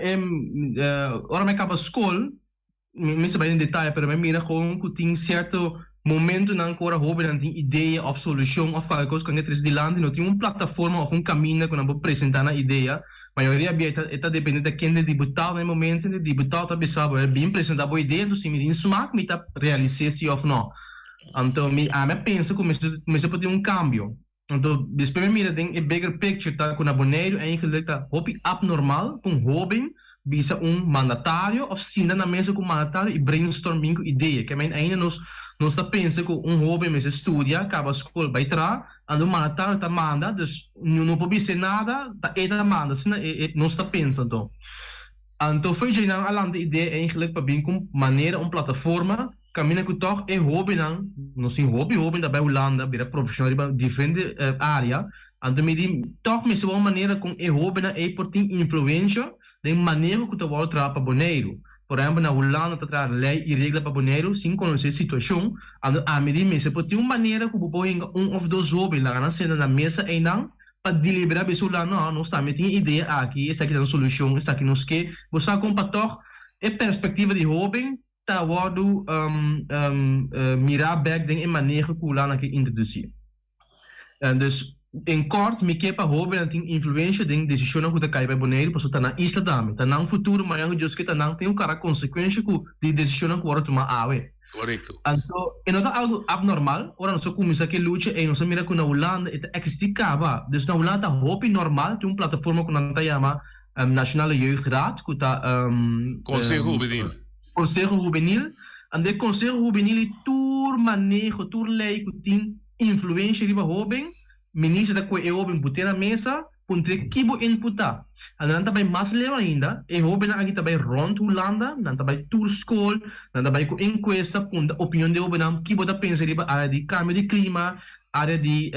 e ora mi a kaba skol, mi mester bai den detaye pero mi a mira kon ku tin sierto momentonan ku ora hobennan tin idea òf solushon òf kualke kos ku nan ke trese dilanti no tin un plataforma òf un kaminda ku nan por presentá nan idea. Mayoria bia e ta depende ta ken ta diputado na e momento, e diputado ta bisa bo bin presentá bo idea enton si mi tin smak mi ta realis'é si òf no. Anto mi ami a pensa ku mester mester por tin un kambio. Anto despues mi mira den e bigger picture ta ku na Boneiru eigenlijk ta hopi abnormal ku un hoben bisa un mandatario of sinta na mesa ku un mandatario i brainstorm bin ku idea. Ke men ainda nos nos ta pensa ku un hoben mester studia, kaba skol bai traha, anto un mandatario ta manda, dus no no por bis'é nada, ta e ta manda, asina e e nos ta pensa anto. Anto fo'i dje nan a lanta idea eigenlijk pa bin ku un manera, un plataforma Kaminda ku tòg e hóbennan, nos tin hopi hóben ta bai Hulanda bira profeshonal riba diferente área, anto mi di tòg mester wou un manera kon e hóbennan ei por tin influensha den maneho ku ta wòrdu traha pa Boneiru. Por ehèmpel na Hulanda ta traha lei i regla pa Boneiru sin konosé e situashon, anto ami di mester por tin un manera ku bo por hinka un òf dos hóben laga nan senta na mesa einan pa deliberá bisa Hulanda, no, nos tambe tin e idea aki, esaki ta nos solushon, esaki nos ke, bo sa kon pa tòg e perspektiva di hóben ta wòrdu mirá bèk den e maneho ku Hulanda ke introdusí. Dus, en kòrt, mi ke pa hóbennan tin influensha den desishonnan ku ta kai pa Boneiru pasobra ta nan isla tambe, ta nan futuro, mañan ku Dios ke ta nan tin ku kara konsekuensha ku di desishonnan ku wòrdu tumá awe. Korekto. Anto, e no ta algu abnormal, ora nos a kuminsá ku e lucha ei nos a mira ku na Hulanda e ta eksistí kaba. Dus na Hulanda ta hopi normal tin un plataforma ku nan ta yama Nationale Jeugdraad ku ta Konseho Hubenil. Konseho Hubenil. Anto e Konseho Hubenil i tur maneho, tur lei ku tin influensha riba hoben, minister ta kohe e hoben but'é na mesa, puntr'é ki bo input ta. Anto nan ta bai mas leu ainda, e hobennan aki ta bai rònt Hulanda, nan ta bai tur skol, nan ta bai ku enkuesta puntra opinion di e hobennan ki bo ta pensa riba área di kambio di klima, área di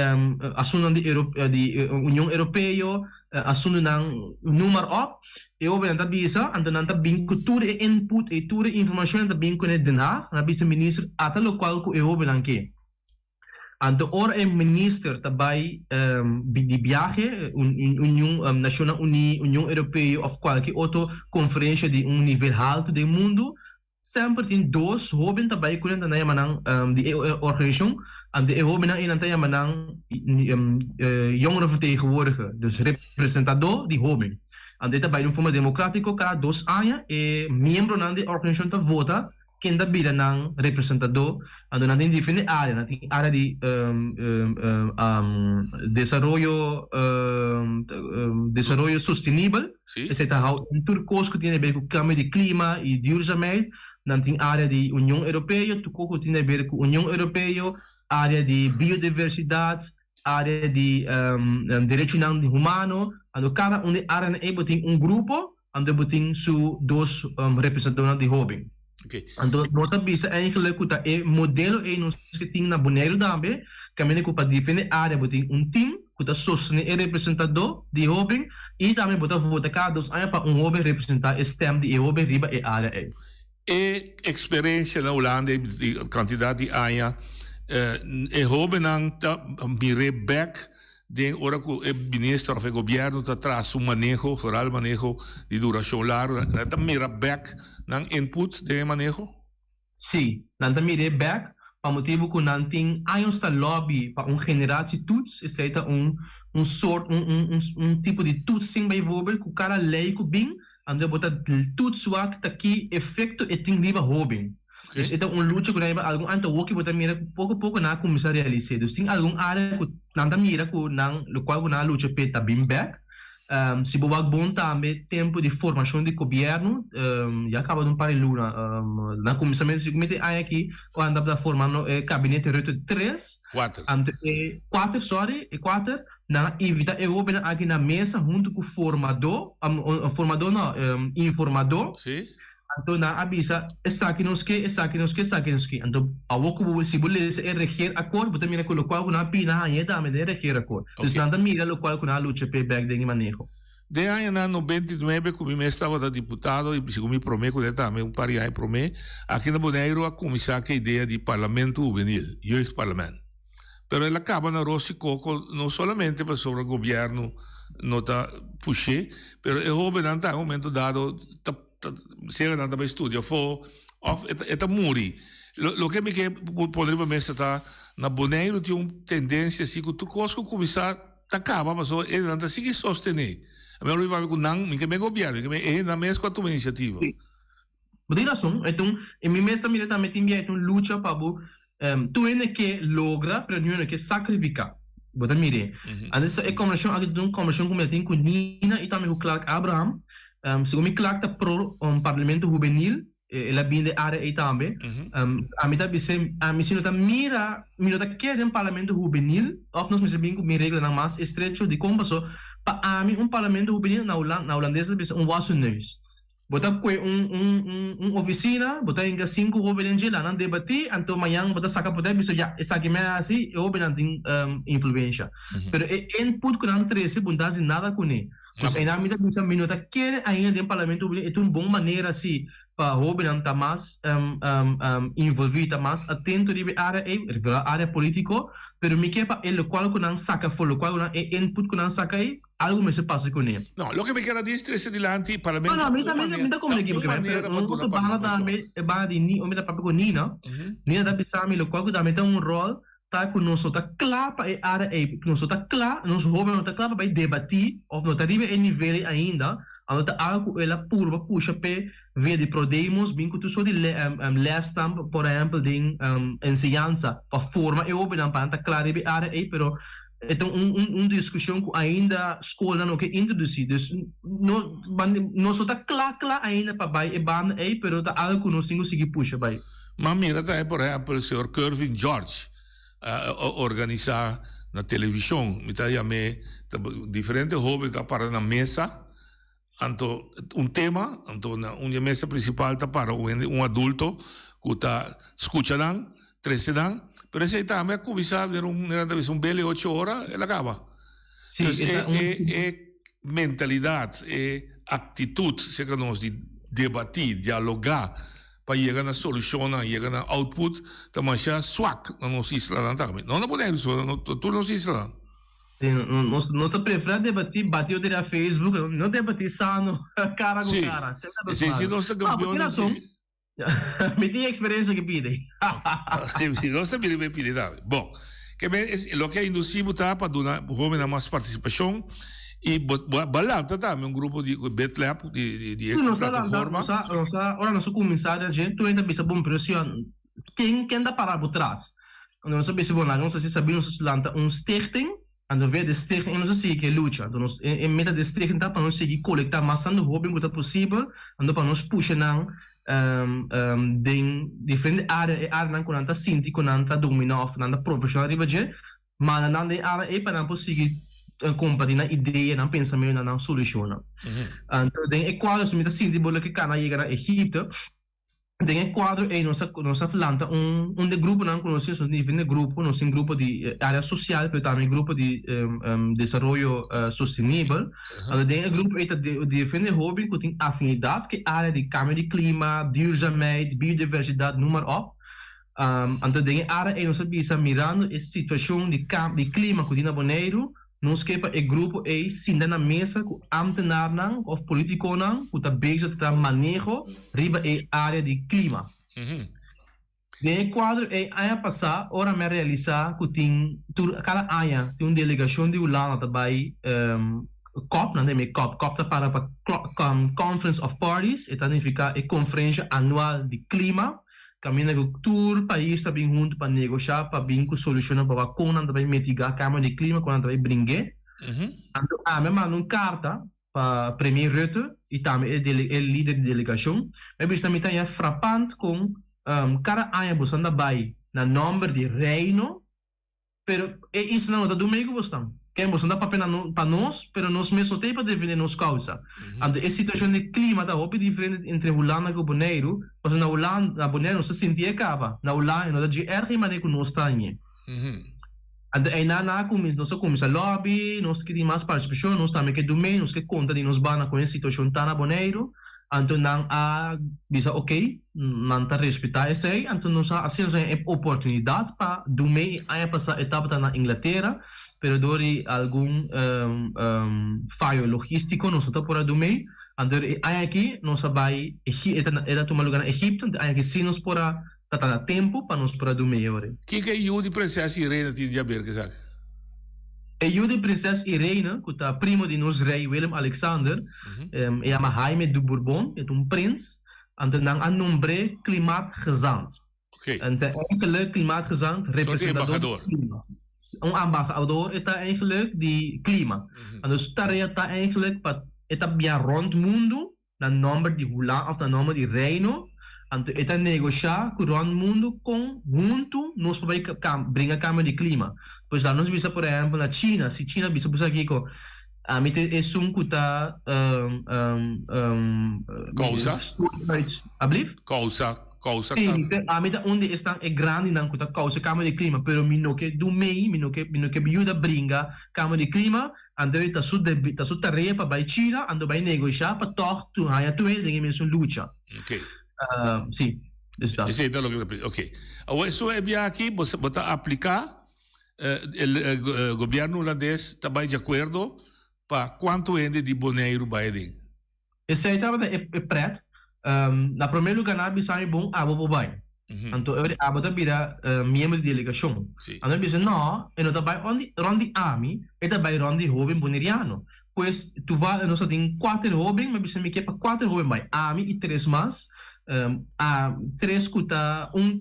asuntunan di di Union Europeo, Asuntunan numar op, e hobennan ta bisa, anto nan ta bin ku tur e input ei, tur e informashon nan ta bin kuné Den Haag, nan a bisa minister ata lokual ku e hobennan ke. Anto ora e minister ta bai di biahe, Union, Nashonnan Uní, Union Europeo òf kualke otro konferensha di un nivel haltu den mundu, Semper tin dos hoben ta bai ku nan ta yama nan di e organisashon, anto e hobennan ei nan ta yama nan jongerenvertegenwoordiger, dus representadó di hoben. Anto e ta bai di un forma demokratiko kada dos aña e miembronan di e organisashon ta vota ken ta bira nan representadó, anto nan tin diferente área, nan tin área di desaroyo desaroyo sostenibel. Esei ta hou en tur kos ku tin haber ku kambio di klima i duurzaamheid. Nan tin área di Union Europeo, tur kos ku tin haber ku Union Europeo, área di biodiversidat, área di derechonan di humano. Anto kada un di e áreanan ei bo tin un grupo, anto bo tin su dos representadornan di hóben. Anto nos ta bisa eigenlijk ku ta e modelo ei nos ke tin na Boneiru tambe, kaminda ku pa diferente área bo tin un tim ku ta sostené e representadó di hóben i tambe bo ta vota kada dos aña pa un hóben representá e stèm di e hóben riba e área ei. E eksperensia na Hulanda di kantidat di aña e hóbennan ta mir'é bèk Den ora ku e minister òf e gobièrnu ta traha su maneho, foral maneho di durashon largu, nan ta mira bèk nan input den e maneho? Sí, nan ta mir'é bèk pa motibu ku nan tin años ta lòbi pa un generatietoets, esei ta un un sort un un un tipo di toetsing bijvoorbeeld ku kada lei ku bin, anto bo ta toets wak ta ki efekto e tin riba hóben. Dus e ta un lucha ku nan riba algun aña ta woki bo ta mira ku poko poko nan a kuminsá realis'é. Dus tin algun área ku nan ta mira ku nan lokual ku nan a lucha p'e ta bin bèk. Si bo wak bon tambe tempu di formashon di gobièrnu ya kaba di un par di luna na kuminsamentu si kuminsá e aña aki ora nan tabata formando e kabinete Rutte tres Kuater. anto e kuater sòri e kuater nan a invitá e hóbennan aki na mesa huntu ku formadó formadó no informadó. Si. Anto nan a bisa, Esaki nos ke, esaki nos ke, esaki nos ke. Anto awor ku bo, si bo lesa e regeerakkoord, bo ta mira ku lokual ku nan a pidi nan hañ'é tambe den e regeerakkoord. Dus nan ta mira lokual ku nan a lucha p'e bèk den e maneho. Den añanan 99 ku mi mes tabata diputado i segun mi promé ku e tambe un par di aña promé, aki na Boneiru a kuminsá ku e idea di parlamento hubenil, jeugdparlement. Pero el a kaba na ros i koko no solamente pasobra gobièrnu. no ta push'é, pero e hóbennan ta en un momento dado ta ta sea nan ta bai studia afó òf e ta e ta muri. Lo loke mi ke pone riba mesa ta na Boneiru tin un tendensia si ku tur kos ku kuminsá ta kaba pasobra e nan ta sigui sostené. Mi a papia ku nan, mi ke men gobièrnu, mi ke men e hendenan mes ku a tuma inisiativa. Bo tin rason, e ta un, e mi mes ta mira tambe tin bia e ta un lucha pa bo, tur hende ke logra pero niun hende ke sakrifiká. Bo ta mir'é. Antes e kombershon aki ta un kombershon ku mi a tin ku Nina i tambe ku Clark Abraham. Segun mi Clark ta pro un parlamento hubenil, el a bini den área ei tambe. Ami ta bis'é, ami si no ta mira, mi no ta kere den parlamento hubenil òf nos mester bin ku bin reglanan mas estrecho. Dikon? Paso pa ami un parlamento hubenil na na hulandes ta bisa un wassen neus. Bo ta kue un un un un oficina, bo ta hinka sinku hobennan dje, lanan debatí, anto mañan bo ta saka poder bisa ya, esaki mi a hasi, e hobennan tin influensha. Pero e input ku nan trese bo no ta hasi nada kuné. Pues einan mi ta bisa mi no ta kere ainda den Parlamento Hubenil, e ta un bon manera si pa hobennan ta mas involví, ta mas atento riba e área ei, riba e área polítiko, pero mi ke pa e lokual ku nan saka afó, lokual ku nan e input ku nan saka ei, Algo mester pasa kuné. No, loke mi kier a dis trese dilanti parlamento No, no, mi ta mi ta komprende ki porque pero un otro banda tambe e banda di Ni, mi ta papia ku Nina, Nina ta bisa mi lokual ku tambe ta un ròl ta ku nos no ta kla pa e área ei, nos no ta kla, nos hóbennan no ta kla pa bai debatí òf no ta riba e nivel ei ainda, anto ta algu ku el a purba pusha p'e via di Prodemos bin ku tur sort di lèsnan por ehèmpel den enseñansa pa forma e hóbennan pa nan ta kla riba e área ei, pero E ta un un un diskushon ku ainda skolnan no ke introdusí. Dus no nos no ta kla kla ainda pa bai e banda ei, pero ta algu ku nos tin ku sigui pusha bai. M'a mira tambe por ehèmpel señor Kervin George a organisá na televishon, mi ta yam'é, diferente hóben ta para na mesa. Anto un tema, anto na un di e mesa principal ta para un hende, un adulto cu ta scucha nan, trece nan, pero esey tambe a cuminsa den un, nan ta bisa un bel e ocho ora, el a caba. Sí, Dus e e, ta un. e, e mentalidad, e actitud cerca nos di debati, dialoga pa yega na solucionnan, yega na output, ta masha swak na nos islanan tambe. No na Boneiru so, na tur nos islanan. Sí, nos, nos ta preferá debatí, bati otro riba Facebook, no debatí sano, cara ku Sí, cara, semper ta sí, sí, malo. nos ta No, bo tin campeones razon. di... Mi tin experiencia ku pidi. Sí, sí, nos ta bira be pidi tambe. Bon, ke men es loke a inducí bo ta pa duna hobennan mas participacion i bo bo bo a lanta tambe un grupo di BitLab di di di e Sí, nos ta lanta, plataforma. nos a, nos a, ora nos a kuminsá den dje, tur hende ta bisa bon, pero si ken ken ta para bo tras? Anto nos a bisa bo laga nos hasi sabi nos a lanta un stichting, anto via di stichting nos a sigui ku e lucha. Anto nos e meta di stichting ta pa nos sigui kolektá mas tantu hoben ku ta posibel, anto pa nos pusha nan den diferente área, e áreanan ku nan ta sinti ku nan ta dominá òf nan ta profeshonal riba dje, manda nan den e área ei pa nan por sigui kompartí nan idea, nan pensamentunan, nan solushonnan. Anto den e kuadro mi ta sinti bo loke kana yega na Egipto. Den e kuadro ei nos a nos a lanta un un di e gruponan ku nos tin, nos tin diferente grupo, nos tin grupo di área sosial pero tambe grupo di desaroyo sostenibel. Anto den e grupo ei ta diferente hóben ku tin afinidat ku e área di kambio di klima, duurzaamheid, biodiversidat, noem maar op. Anto den e área ei nos a bisa mirando e situashon di di klima ku tin na Boneiru, Nos ke pa e grupo ei sinta na mesa ku ámtenarnan òf polítikonan ku ta bezig ta traha maneho riba e área di klima. Den e kuadro ei aña pasá ora mi a realisá ku tin tur kada aña tin un delegashon di Hulanda ta bai cop, nan ta yama e cop, cop ta para pa Conference of Parties, e ta nifiká e konferensha anual di klima. Kaminda ku tur pais ta bin huntu pa negoshá pa bin ku solushonnan pa wak kon nan ta bai mitigá kambio di klima, kon nan ta bai bring'é. Anto ami a manda un karta pa Premier Rutte i tambe e e lider di delegashon. Mi a bisa mi ta haña frapant kon kada aña boso ta bai na nòmber di Reino. Pero e islanan no ta dun mei ku bosnan. Ken bosnan ta papia na no pa nos, pero nos mes no ta ei pa defende nos kousa. Anto e situashon di klima ta hopi diferente entre Hulanda ku Boneiru, pasobra na Hulanda, na Boneiru nos ta sinti e kaba, na Hulanda e no ta dje erg e manera ku nos ta hañ'é. Anto einan nan a kuminsá, nos a kuminsá lòbi, nos ke tin mas partisipashon, nos tambe ke dun mei, nos ke konta di nos banda kon e situashon ta na Boneiru. Anto nan a bisa ok, nan ta respetá esei, anto nos a hasi nos e oportunidat pa dum'é e aña pasá e tabata na Inglatera, pero dor di algun fayo logístiko nos no ta por a dum'é, anto e aña aki nos a bai e ta tuma lugá na Egipto, anto e aña aki sí nos por a ta ta na tempu pa nos por a dum'é ora. Kiko e yu di Prinses Irene tin di haber ku esaki? E yu di Prinses Irene, ku ta primo di nos Rei Willem Alexander, e yama Jaime du Bourbon, e ta un prins, anto nan a nombr'é klimaatgezant. Anto eigenlijk klimaatgezant representador di klima. Un ambahador e ta eigenlijk di klima. Anto su tarea ta eigenlijk pa e ta bia rònt mundu na nòmber di Hulanda òf na nòmber di Reino, anto e ta negoshá ku rònt mundu kon huntu nos por bai bringa kambio di klima. Pues laat nos bisa por ehèmpel na China, si China bisa bo sa kiko, ami ta esun ku ta Kousa? Ablief? Kousa, kousa Sí, ami ta un di esnan e grandinan ku ta kousa kambio di klima, pero mi no ke du mei, mi no ke mi no ke yuda bringa kambio di klima, Anto ta su debi, ta su tarea pa bai China, anto bai negoshá pa tòg tu haña tur hende den e mesun lucha. Oké. Sí, dus dat. Esei ta loke ta pidi. Oké. Awor esun e biaha aki bo bo ta apliká, e gobièrnu hulandes ta bai di akuerdo pa kuantu hende di Boneiru bai aden? Esei tabata e pret. Na promé lugá nan a bisa mi, Bon, abo por bai. Anto e ora abo ta bira miembro di delegashon. Anto mi bisa, No, e no ta bai rònt di ami, e ta bai rònt di hóben boneriano. Pues, tuval nos a tin kuater hóben, mi a bisa mi ke pa kuater hóben bai, ami i tres mas, tres ku ta un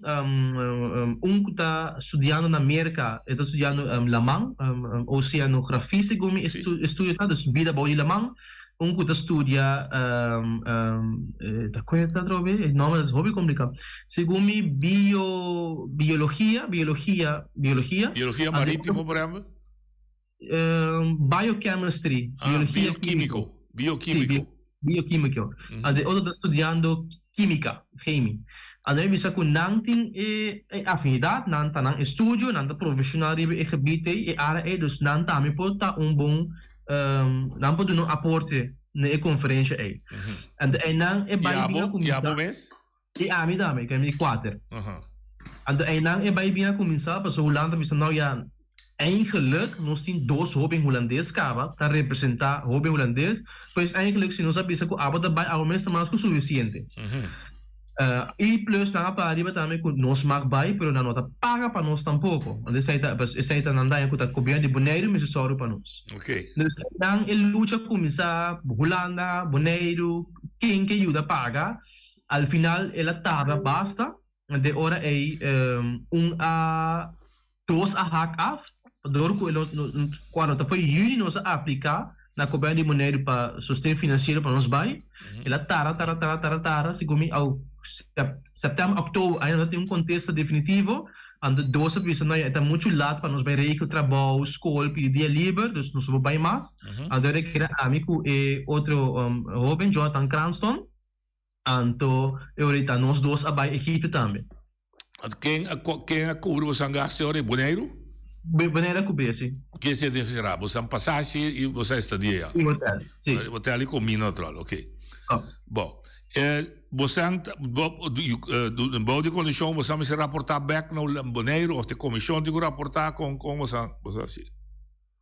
un ku ta studiando na Merka, e ta studiando laman, oseanografia segun mi estudio ta, dus bida bou di laman. Un ku ta studia ta kue ta atrobe e nomber ta hopi kompliká segun mi bio biologia biologia biologia Biologia marítimo por ehèmpel? Biochemistry Ah, biologia biokímiko biokímiko Sí, biokímiko Anto e otro ta studiando kímika chemie Anto mi bisa ku nan tin e afinidat nan ta nan estudio nan ta profeshonal riba e gebied ei e área ei dus nan tambe por ta un bon Nan por duna un aporte na e konferensha ei. Anto einan e bai bin a kuminsá. I abo mes? I ami tambe, ku ami di kuater. Anto einan e bai bin a kuminsá pasobra Hulanda ta bisa, nou ya, eigenlijk nos tin dos hóben hulandes kaba ta representá hóben hulandes, pues eigenlijk si nos a bisa ku abo ta bai abo mes ta mas ku sufisiente. I plus nan a para riba tambe ku nos mag bai pero nan no ta paga pa nos tampoko. Anto esei ta esei ta nan daño ku ta gobièrnu di Boneiru mester sòru pa nos. Dus nan e lucha kuminsá Hulanda, Boneiru, ken ke yuda paga, al final el a tarda basta, de ora ei un a Dos a hak af, dor ku e lo kuando ta foi yüni nos a apliká na gobièrnu di Boneiru pa sosten finansiero pa nos bai, el a tarda tarda tarda tarda tarda segun mi au sèptèmber òktober ainda no tin un kontesta definitivo, anto dos a bisa no ya e ta muchu lat pa nos bai regel trabou, skol, pidi dia liber, dus nos no por bai mas, anto e keda ami ku e otro hoben Jonathan Cranston. Anto e ora ei ta nos dos a bai Egipto tambe. Anto ken a ken a kubri bosan gastu e ora ei? Boneiru? Boneiru a kubri, si. Ke se referá? Bosan pasashi i bosan estadia ya? I hotel, si. Hotel i komida natural, ok. Oh. Bon, bosan ta bou di kondishon bosan mester raportá bèk na Boneiru òf ta e komishon tin ku raportá? Kon kon bosan bosan hasi?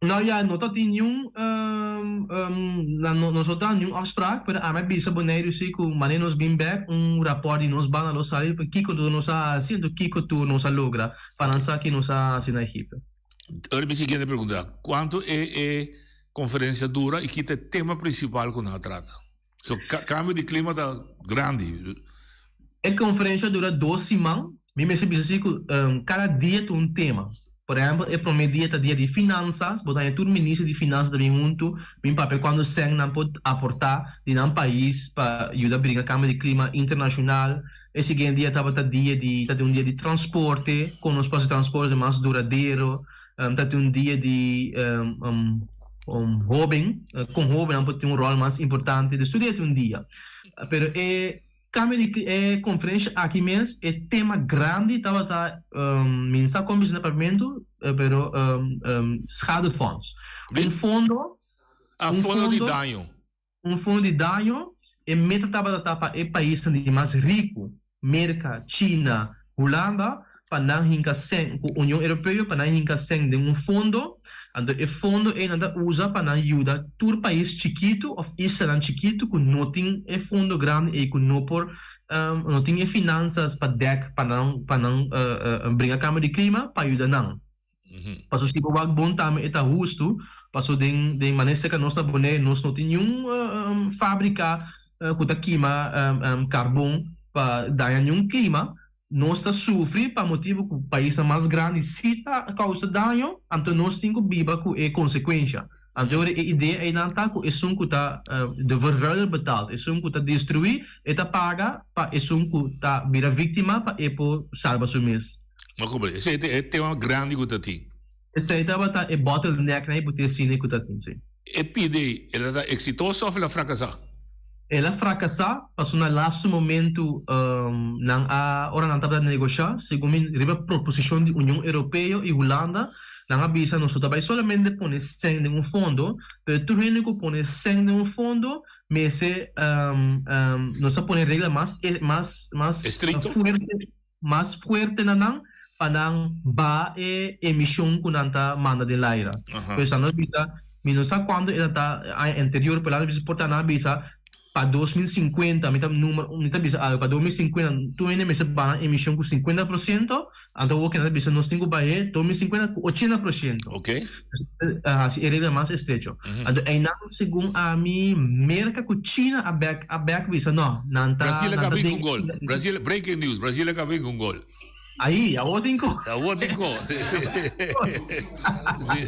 Nou ja, no ta tin niun nos no ta niun afspraak, pero ami a bisa Boneiru si ku manera nos bin bek un rapòrt di nos banda lo sali pa kiko tur nos a hasi anto kiko tur nos a logra pa nan sa ki nos a hasi na Egipto. Ora mi siguiente pregunta, kuantu e e konferensia dura i ki ta e tema prinsipal ku nan a trata? So kambio di klima ta grandi. E konferensia a dura dos siman. Mi mester bisa si ku kada dia tin un tema. Por ehèmpel e promé dia ta dia di finansas, bo ta haña tur minister di finansas ta bin huntu bin papia kuantu sèn nan por aportá di nan pais pa yuda bringa kambio di klima internashonal. E siguiente dia tabata dia di ta tin un dia di transporte, kon nos por hasi transporte mas duradero. Ta tin un dia di hoben, kon hobennan por tin un ròl mas importante. Dus tur dia tin un dia. Pero e kambio di e konferensha aki mes, e tema grandi tabata, mi no sa kon bisa na papiamentu, pero schadefonds. Un fondo. Ah, fondo di daño. Un fondo di daño. E meta tabata ta pa e paisnan di mas riku, Merka, China, Hulanda, pa nan hinka sèn ku Union Europeo pa nan hinka sèn den un fondo, anto e fondo ei nan ta usa pa nan yuda tur pais chikitu òf islanan chikitu ku no tin e fondo grandi ei ku no por no tin e finansas pa dèk pa nan pa nan bringa kambio di klima pa yuda nan. Paso si bo wak bon tambe e ta hustu, paso den den manera seka nos ta Bonaire nos no tin niun fabrika ku ta kima karbon pa daña niun klima, nos ta sufri pa motibu ku paisnan mas grandi si ta kousa daño, anto nos tin ku biba ku e konsekuensha. Anto e ora e idea einan ta ku esun ku ta de vervuiler betaalt, esun ku ta destruí e ta paga pa esun ku ta bira víktima pa e por salba su mes. Ma como esei ta e tema grandi cu ta tin. Esei tabata e bottleneck na e bote cine cu ta tin, si. E pide, el a ta exitoso of el a fracasa? El a fracasa, pasobra na laatste momento nan a, ora nan tabata negosha, segun mi riba proposicion di Union Europeo y Hulanda, nan a bisa nos no ta bay solamente pone cen den un fondo, pero tur hende cu pone cen den un fondo mester, nos a pone regla mas, mas, mas fuerte. mas fuerte na nan pa nan baha e emishon ku nan ta manda den laira. Pues nan a bisa, mi no sa kuantu e ta ta aña anterior, pero nan a bisa por ta nan a bisa pa 2050, mi ta numa, mi ta bisa algu, pa 2050 tur hende mester baha nan emishon ku 50%, anto awor ke nan ta bisa nos tin ku bah'é 2050 ku 80%. Hasi e regla mas estrecho. Anto einan segun ami Merka ku China a bek a bek bisa no, nan ta Brasil a nan ta kaba den ku gol. Brasil, breaking news, Brasil a kaba ku gol. Ai, awor tin ko. Awor tin ko. Si.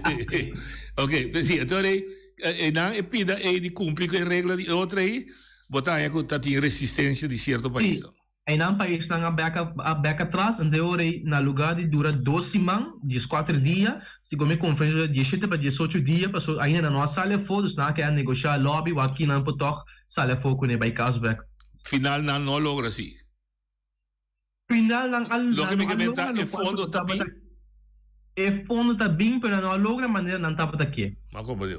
Ok, si, anto rei, einan e pida ei di kumpli ku e regla di e otro ei, bo ta haña ku ta tin resistensia di sierto pais. Si. Einan paisnan a bek a bek atras, anto e ora ei na lugar di dura dos siman, dieskuater dia, segun mi konferensia dura diesshete pa diesocho dia, pasobra ainda nan no a sali afó, dus nan a keda negoshá lòbi wak kinan por tòg sali afó kuné bai kas bek. Final nan no a logra si. Final nan a Loke nan mi no ke a menta logra e lokual fondo ku ta tabata bin. E fondo ta bin pero nan no a logra manera nan tabata ke. Ma komprendé.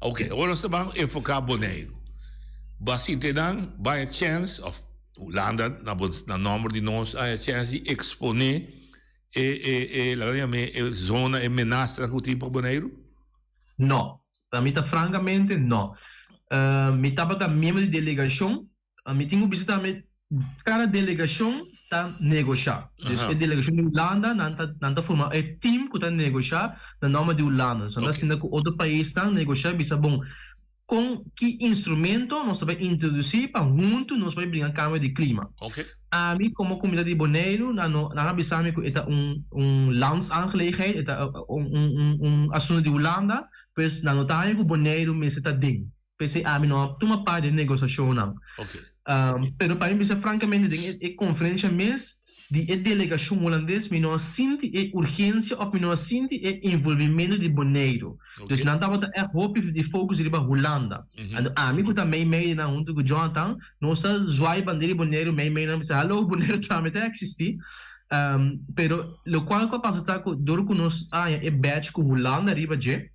Ok, awor nos ta ban enfoká Boneiru. Bo a sinti nan bai e chèns òf Hulanda na bo na nòmber di nos a e chèns di eksponé e e e laga mi yam'é e zona e menasa ku tin pa Boneiru? No. Pa mi ta frankamente no. Mi tabata miembro di delegashon Mi tin ku bisa tambe kada delegashon ta negoshá. Dus e delegashon di Hulanda nan ta nan ta forma e team ku ta negoshá na nòmber di Hulanda. So nan ta sinta ku otro paisnan negoshá bisa bon kon ki instrumento nos ta bai introdusí pa huntu nos bai bringa kambio di klima. Ami komo komunidat di Boneiru nan no nan a bisa mi ku e ta un un landsaangelegenheid, e ta un un un asuntu di Hulanda, pues nan no ta haña ku Boneiru mester ta den. P'esei ami no a tuma parti den negosiashonnan. Pero pa mi bisa frankamente den e konferensha mes di e delegashon hulandes mi no a sinti e urgensia òf mi no a sinti e envolvimentu di Boneiru. Dus nan tabata ègt hopi di focus riba Hulanda. Anto ami ku ta mei mei di nan huntu ku Jonathan nos ta zwai bandera di Boneiru mei mei nan bisa hallo Boneiru tambe ta eksistí. Pero lokual ku a pasa ta ku dor ku nos a haña e badge ku Hulanda riba dje,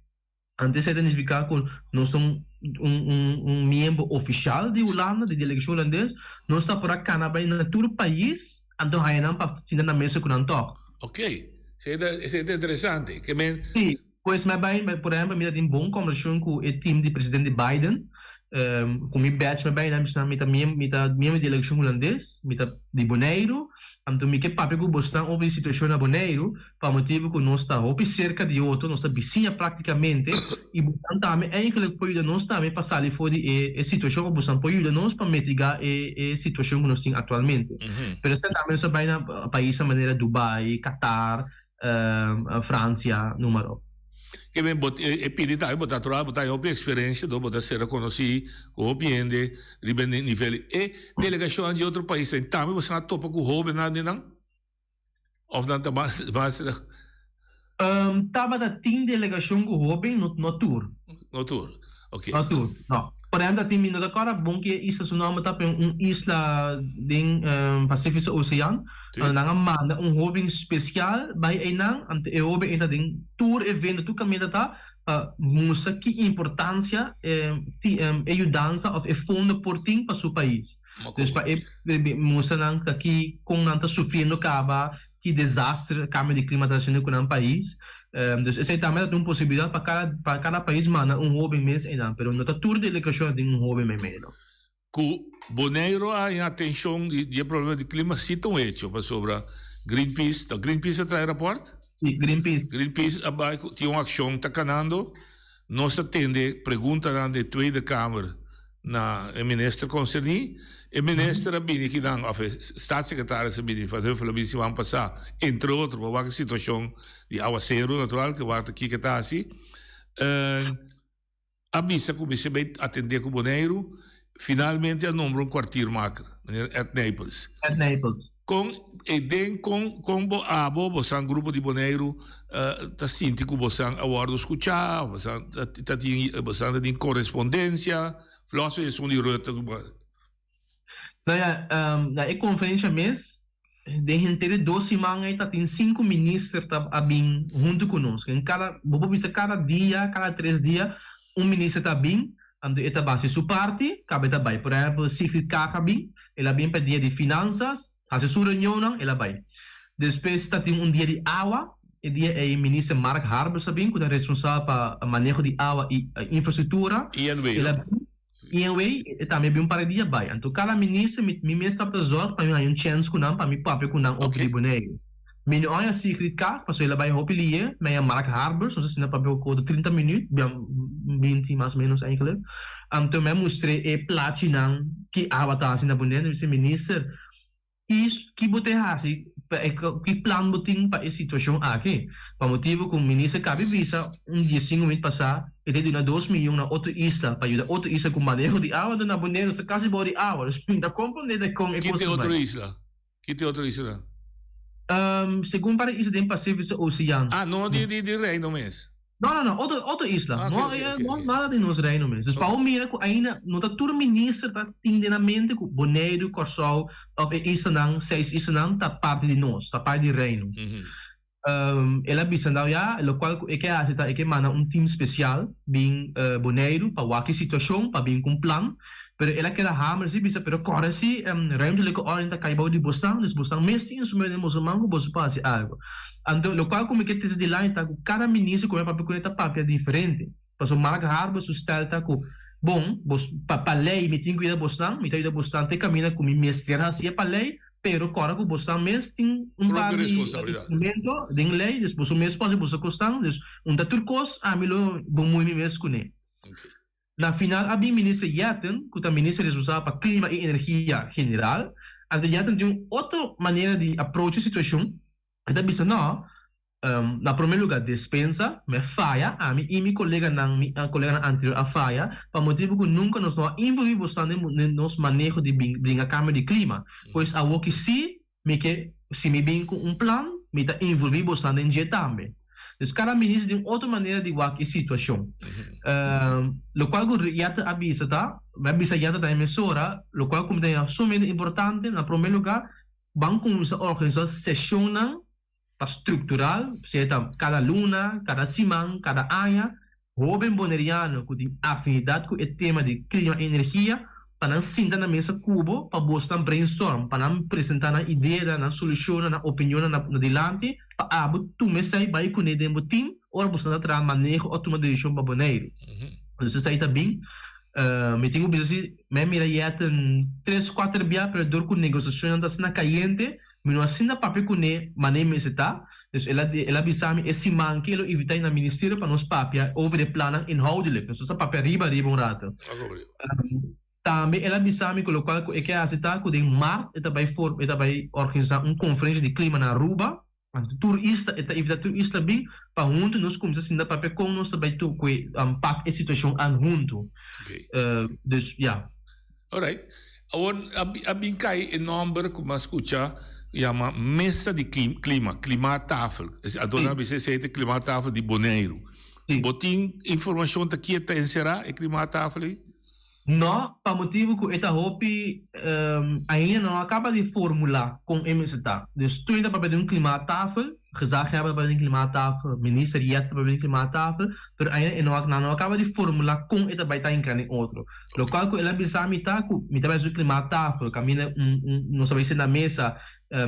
Antes esei ta nifiká ku nos ta un un miembro ofishal di Hulanda, di delegashon hulandes, nos ta por a kana bai na tur pais anto haña nan pa sinta na mesa ku nan tòg. Ok, esei ta esei ta interesante. Ke men. Sí, pues mi a bai, por ehèmpel mi ta tin bon kòmbersashon ku e tim di presidente Biden, ku mi badge mi a bai nan bisa nan mi ta mi ta miembro di delegashon hulandes, mi ta di Boneiru, anto mi ke papia ku bosnan over di situashon na Boneiru, pa motibu ku nos ta hopi serka di otro, nos ta bisiña praktikamente, i bosan tambe eigenlijk por yuda nos tambe pa sali for di e e situashon òf bosan por yuda nos pa mitigá e e situashon ku nos tin aktualmente. Pero esei tambe nos a bai na paisnan manera Dubai, Qatar, Fransia, numa op. Ke men bo e pidi tambe bo ta traha, bo ta haña hopi eksperensia dor bo ta ser rekonosí ku hopi hende riba e nivel. E delegashonnan di otro paisnan tambe bosan a topa ku hóbennan di nan? Of nan ta mas mas. Tabata tin delegashon ku hoben, no no tur. No tur, ok. No tur, no. Por ehempel tin mi no ta kòrda bon ki e isla su nòmber ta, pero un isla den Pasifische Osean. Sí. Nan a manda un hoben spesial bai einan, anto e hoben ei ta den tur evento, tur kaminda ta. pa mustra ki importancia e yudansa of e fondo por tin pa su pais. Dus pa e mustra nan ta ki con nan ta sufriendo caba, ki desastre cambio di clima ta haciendo cu nan pais. Dus esey tambe ta un posibilidad pa cada pa cada pais manda un hoben mes eynan, pero no ta tur delegacion ta tin un hoben meimei no. Ku Boneiru a haña atenshon di e problema di klima si ta un hecho pasobra Greenpeace, ta Greenpeace a traha e rapòrt? Si, Greenpeace. Greenpeace a bai ku tin un akshon ta kanando. Nos a tende preguntanan den Tweede Kamer na e minister konserní. E minister a bini kinan, òf e staatssecretaris a bini, Van Huffel a bini siman pasá, entre otro pa wak e situashon di awaseru natural, ke wak ta kiko ta hasi. A bisa ku mester bai atendé ku Boneiru, finalmente a nombra un kwartiermaker, meneer Ed Nijpels. Ed Nijpels. Kon e den kon kon bo abo bosan grupo di Boneiru ta sinti ku bosan a wòrdu skuchá, bosan ta tin bosan ta tin korespondensia, los esun di Rutte. Nou ja, na e konferensha mes, den henter e dos siman ei ta tin sinku minister ta a bin huntu ku nos. En kada, bo por bisa kada dia, kada tres dia, un minister ta bin, anto e ta basi su parti, kaba e ta bai. Por ehèmpel, Sigrid Kaag a bin, el a bin pa e dia di finansas, hasi su reunionnan, el a bai. Despues ta tin un dia di awa, e dia ei minister Mark Harbers a bin, ku ta responsabel pa maneho di awa i infrastruktura. INW, El a bin. Anyway, e tambe bin un par di dia bai. Anto kada minister mi mi mes tabata zorg pa mi haña un chèns ku nan pa mi papia ku nan over di Boneiru. Mi no haña Sigrid Kaag pasobra el a bai hopi lié, mi haña Mark Harbers, nos a sinta papia ku otro 30 minüt, 20 mas o ménos eigenlijk. Anto mi a mustr'é e plachinan ki awa ta hasi na Boneiru, mi bisa minister, I ki bo te hasi pa e ki plan bo tin pa e situashon aki? Pa motibu ku minister kabi bisa un diesinku minüt pasá e te duna dos miyon na otro isla pa yuda otro isla ku maneho di awa anto na Boneiru ta kasi bou di awa dus mi ta komprondé de kon e kos ta bai. Ki te otro isla? Ki te otro isla? Segun para isla den Pasífiko Osean. Ah no di di Reino mes. No, no, no, otro, otro isla. Ah, no, okay, okay, okay, no, nada di nos reino mes. Dus pa bo mira ku ainda no ta tur minister ta tin den nan mente ku Boneiru, Kòrsou òf e islanan, seis islanan ta parti di nos, ta parti di reino. Mm -hmm. Um, el a bisa nou ya, lokual ku e ke hasi ta e ke manda un team spesial bin uh, Boneiru pa wak e situashon, pa bin ku un plan. Pero el a keda hamer si bisa, pero kòrda si um, ruimtelijke ordening ta kai bou di bosnan, dus bosnan mes tin instrumento den boso man ku boso por hasi algu. Anto lokual ku mi ke trese dilanti ta ku kada minister ku mi a papia kuné ta papia diferente. Pasobra Mark Harbers su stèl ta ku, Bon, bos, pa pa lei mi tin ku yuda bosnan, mi ta yuda bosnan te kaminda ku mi mester hasié pa lei, pero kòrda ku bosnan mes tin un par Propio di responsabilidat. instrumento den lei, dus boso mes por hasi boso kosnan, dus un ta tur kos ami lo bumui mi mes kuné. Oké. Na final a bin minister Jetten, ku ta minister responsabel pa klima i energia general. Anto Jetten tin un otro manera di approach e situashon. E ta bisa, No, na prome luga despensa, mi a faya, ami i mi koleganan, mi koleganan anterior a faya, pa motibu ku nunka nos no a involvi bosnan den nos maneho di bringa kambio di klima. Pues awoki si mi ke, si mi bin ku un plan, mi ta involvi bosnan den dje tambe. Dus kada minister tin un otro manera di wak e situashon. Lokual ku Jetten a bisa ta, mi a bisa Jetten tambe mesora, lokual ku mi ta haña sumamente importante, na prome luga, Ban kuminsá organisá seshonnan pa struktural, sea ta kada luna, kada siman, kada aña, hóben boneriano ku tin afinidat ku e tema di klima i energia pa nan sinta na mesa ku bo pa bosnan brainstorm, pa nan presentá nan ideanan, nan solushonnan, nan opinionnan na dilanti pa abo tuma esei bai kuné den bo tim ora boso ta traha maneho òf tuma desishon pa Boneiru. Entonces esei ta bin. Mi tin ku bisa si mi a mira Jetten tres kuater bia pero dor ku negosiashonnan ta asina kayente mi no a sinta papia kuné manera e mester ta. Dus el a el a bisa mi e siman ke lo invitá na ministerio pa nos papia over e plannan inhoudelijk. Nos a papia riba riba un rato. Tambe el a bisa mi ku lokual ku e ke hasi ta ku den mart e ta bai for e ta bai organisá un konferensha di klima na Aruba. Anto tur isla, e ta invitá tur isla bin pa huntu nos kuminsá sinta papia kon nos ta bai tur ku e pak e situashon an huntu. Dus ya. Alright. Awor a bin kai e nòmber ku mi a skucha yama Mesa di Klima, Klimaattafel. Anto nan a bisa esei ta e Klimaattafel di Boneiru. Bo tin informashon ta kie ta enserá e Klimaattafel ei? No, pa motibu ku e ta hopi ainda no a kaba di formulá kon e mester ta. Dus tur ta papia di un klimaattafel. Gezaghebber ta papia den klimaattafel, minister Jet ta papia den klimaattafel, pero ainda e no a nan no a kaba di formula kon e ta bai ta hinká den otro. Lokual ku el a bisa mi ta ku mi ta bai su klimaattafel kaminda un un nos ta bai senta mesa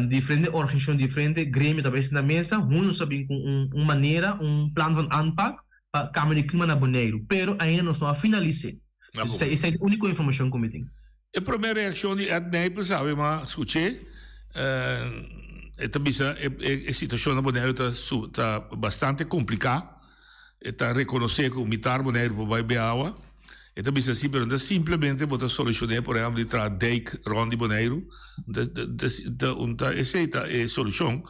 diferente organisashon, diferente gremio ta bai senta mesa huntu nos ta bin ku un un manera, un plan van aanpak pa kambio di klima na Boneiru, pero ainda nos no a finalis'é. Esei ta e úniko informashon ku mi tin. E promé reakshon di Ed Nijpels awe m'a skuch'é, e ta bisa e situashon na Boneiru ta ta bastante kompliká. E ta rekonosé ku mitar Boneiru por bai be awa. E ta bisa si, pero no ta simplemente bo ta solushoné por ehèmpel di traha dijk rònt di Boneiru. No ta esei ta e solushon.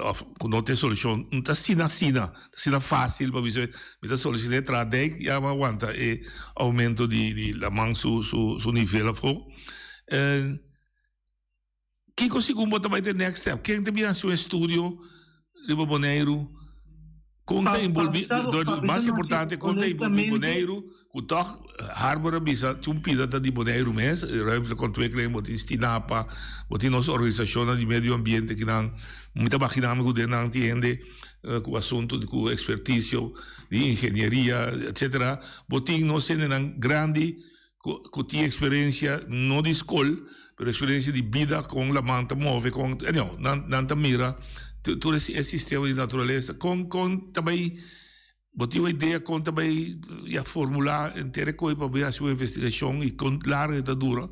Òf ku no ta e solushon. No ta asina asina. Asina fácil pa bisa mi ta solicité traha dijk ya mi a wanta e aumento di di laman su su su nivel afó. Kiko segun bo ta bai ta e next step? Ken ta bin hasi un estudio riba Boneiru? Kon ta envolvi, mas importante kon ta envolvi Boneiru ku tòg Harbor a bisa tin un pida ta di Boneiru mes, Ruimtelijke Ontwikkeling, bo tin Stinapa, bo tin nos organisashonnan di medio ambiente kinan mi ta magina mi ku den nan tin hende ku asuntu ku ekspertisio di ingenieria etcetera, bo tin nos hendenan grandi ku tin eksperensia no di skol pero eksperensia di bida kon laman ta move kon anyhow nan nan ta mira tur e sistema di naturalesa kon kon ta bai bo tin un idea kon ta bai ya formula henter e koi pa bai hasi un investigashon i kon largu e ta dura?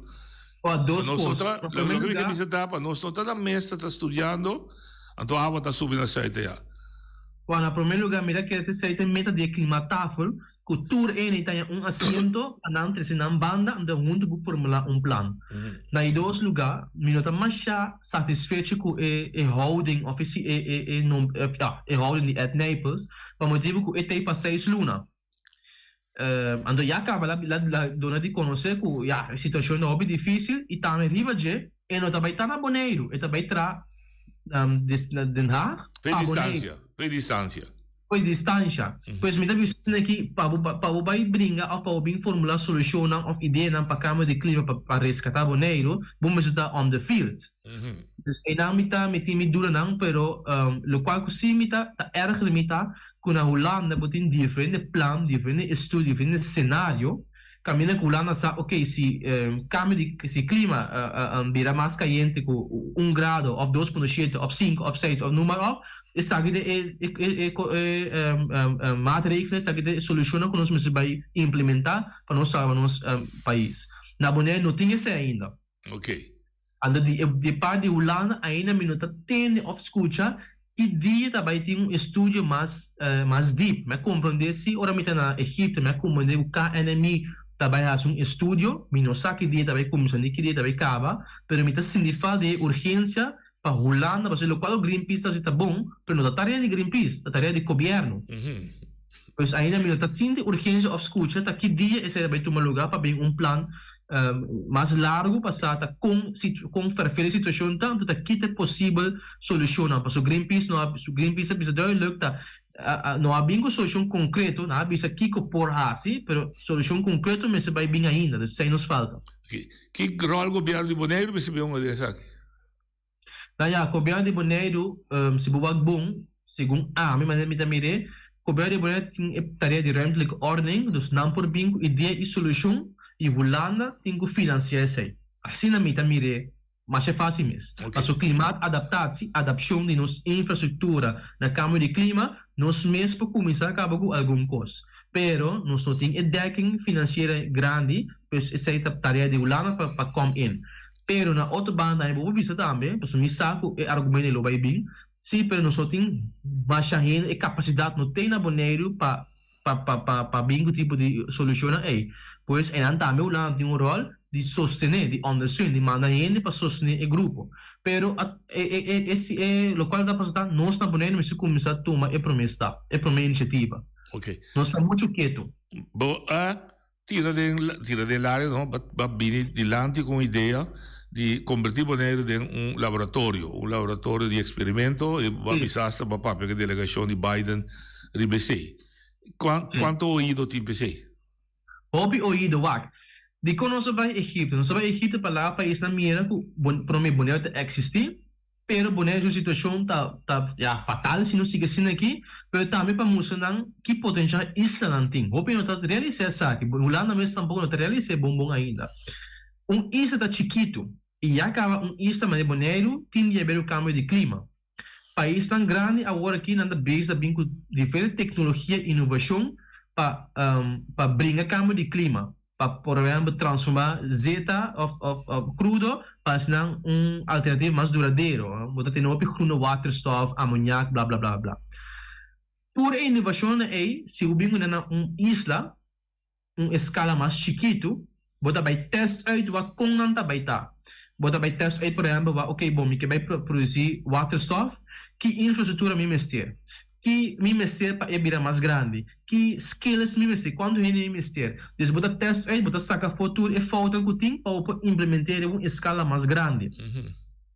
Pa dos Nos no kos. ta, Na lo primer ke mi ke lugar, bisa ta pa nos no ta na mesa ta studiando, anto awa ta subi na suite ya. Wa na primer lugar mi ta kere ta esei ta e meta di e klimaattafel ku tur ene ta haña un asiento pa nan trese nan banda anto huntu por formula un plan. Na di dos lugar mi no ta masha satisfecho ku e e houding of e si e e e nom ya e houding di Ed Nijpels pa motibu ku e ta ei pa seis luna. Anto ya caba la la duna di conoce cu ya e situacion ta hopi dificil y tambe riba dje e no ta bay ta na Boneiru, e ta bay tra na Den Haag Pe pa Boneiru. distancia, pe distancia. Pe distancia. Pues mi ta bisa asina aki pa bo pa bo bay bringa of pa bo bin formula solucionnan of ideanan pa cambio di clima pa pa rescata Boneiru, bo mester ta on the field. Dus einan mi ta mi tin mi dudanan pero locual cu si mi ta ta erger mi ta cu na Hulanda bo tin diferente plan, diferente estudio, diferente scenario, caminda cu Hulanda sa ok si cambio di si clima bira mas cayente cu un grado of dos punto shete of cinco of seis of noem maar op, esaki ta e e e maatregelen, esaki ta e solucionnan cu nos mester bay implementa pa nos salba nos pais. Na Bonaire no tin esey ainda. Ok. Anto di e di parti di Hulanda ainda mi no ta tende of scucha ki dia ta bay tin un estudio mas mas diep. Mi a comprende si ora mi ta na Egipto mi a comprende cu KNMI ta bay haci un estudio, mi no sa ki dia ta bay cuminsa ni ki dia ta bay caba, pero mi ta sinti falta di e urgencia pa Hulanda pasobra locual cu Greenpeace ta haci ta bon, pero no ta tarea di Greenpeace, ta tarea di gobierno. Pues ainda mi no ta sinti urgencia of scucha ta ki dia esei ta bay tuma lugar pa bin un plan mas largo pa sa ta con con fervel e situacion ta, anto ta kita e posibel solucionnan. Pasobra Greenpeace no a Greenpeace a bisa duidelijk ta no a bin cu solucion concreto, nan a bisa kico por haci, pero solucion concreto mester bay bin ainda, dus esei nos falta. Ki rol gobierno di Boneiru mester bin hunga den esaki? Nou ja, gobierno di Boneiru, si bo wak bon, segun ami, manera mi ta mir'é, gobierno di Boneiru tin e tarea di ruimtelijke ordening, dus nan por bin ku idea i solushon i Hulanda tin ku finansiá esei. Asina mi ta mir'é masha fásil mes. Pasobra klimaatadaptatie, adapshon di nos infrastruktura na kambio di klima, nos mes por kuminsá kaba ku algun kos. Pero nos no tin e dekking finansiero grandi, pues esei ta tarea di Hulanda pa kom in. Pero na otro banda tambe bo por bisa tambe, pasobra mi sa ku e argumento ei lo bai bin, si pero nos no tin masha hende, e kapasidat no tin na Boneiru pa pa pa pa pa bin ku tipo di solushonnan ei. Pues einan tambe Hulanda tin un ròl di sostené, di ondersteun, di manda hende pa sostené e grupo. Pero e e e e si e lokual ta pasa ta nos na Boneiru mester kuminsá tuma e promé stap, e promé inisiativa. Nos ta muchu ketu. Bo a Tira den tira den laria no ba ba bini dilanti ku un idea di kombertí Boneiru den un laboratorio, un laboratorio di eksperimento i bo a bisa asta bo a papia ku e delegashon di Biden riba esei. Kuan kuantu oido tin pa esei? Hopi oido, wak. Dikon nos a bai Egipto? Nos a bai Egipto pa laga paisnan mira ku promé Boneiru ta eksistí. Pero Boneiru su situashon ta ta ya fatal si no sigui asina aki, pero tambe pa mustra nan ki potenshal islanan tin. Hopi no ta realisá esaki, Hulanda mes tampoko no ta realis'é bon bon ainda. Un isla ta chikitu i ya kaba un isla manera Boneiru tin di haber ku kambio di klima. Paisnan grandi awor aki nan ta bezig ta bin ku diferente teknologia i inovashon pa pa bringa kambio di klima. Pa por ehempel transforma zeta of of crudo pa asina un alternativa mas duradero. Bo ta tene hopi groene waterstof, amoniak, bla bla bla bla. Tur e innovacionnan ey si bo bin cu nan na un isla, un escala mas chikitu, bo ta bay test uit wak con nan ta bay ta. Bo ta bay test uit por ehempel wak ok bon mi ke bay produci waterstof, ki infrastructura mi mester? Ki mi mester pa e bira mas grandi? Ki skills mi mester? Kuantu hende mi mester? Dus bo ta test uit, bo ta saka afó tur e foutnan ku tin pa bo por implement'é riba un eskala mas grandi.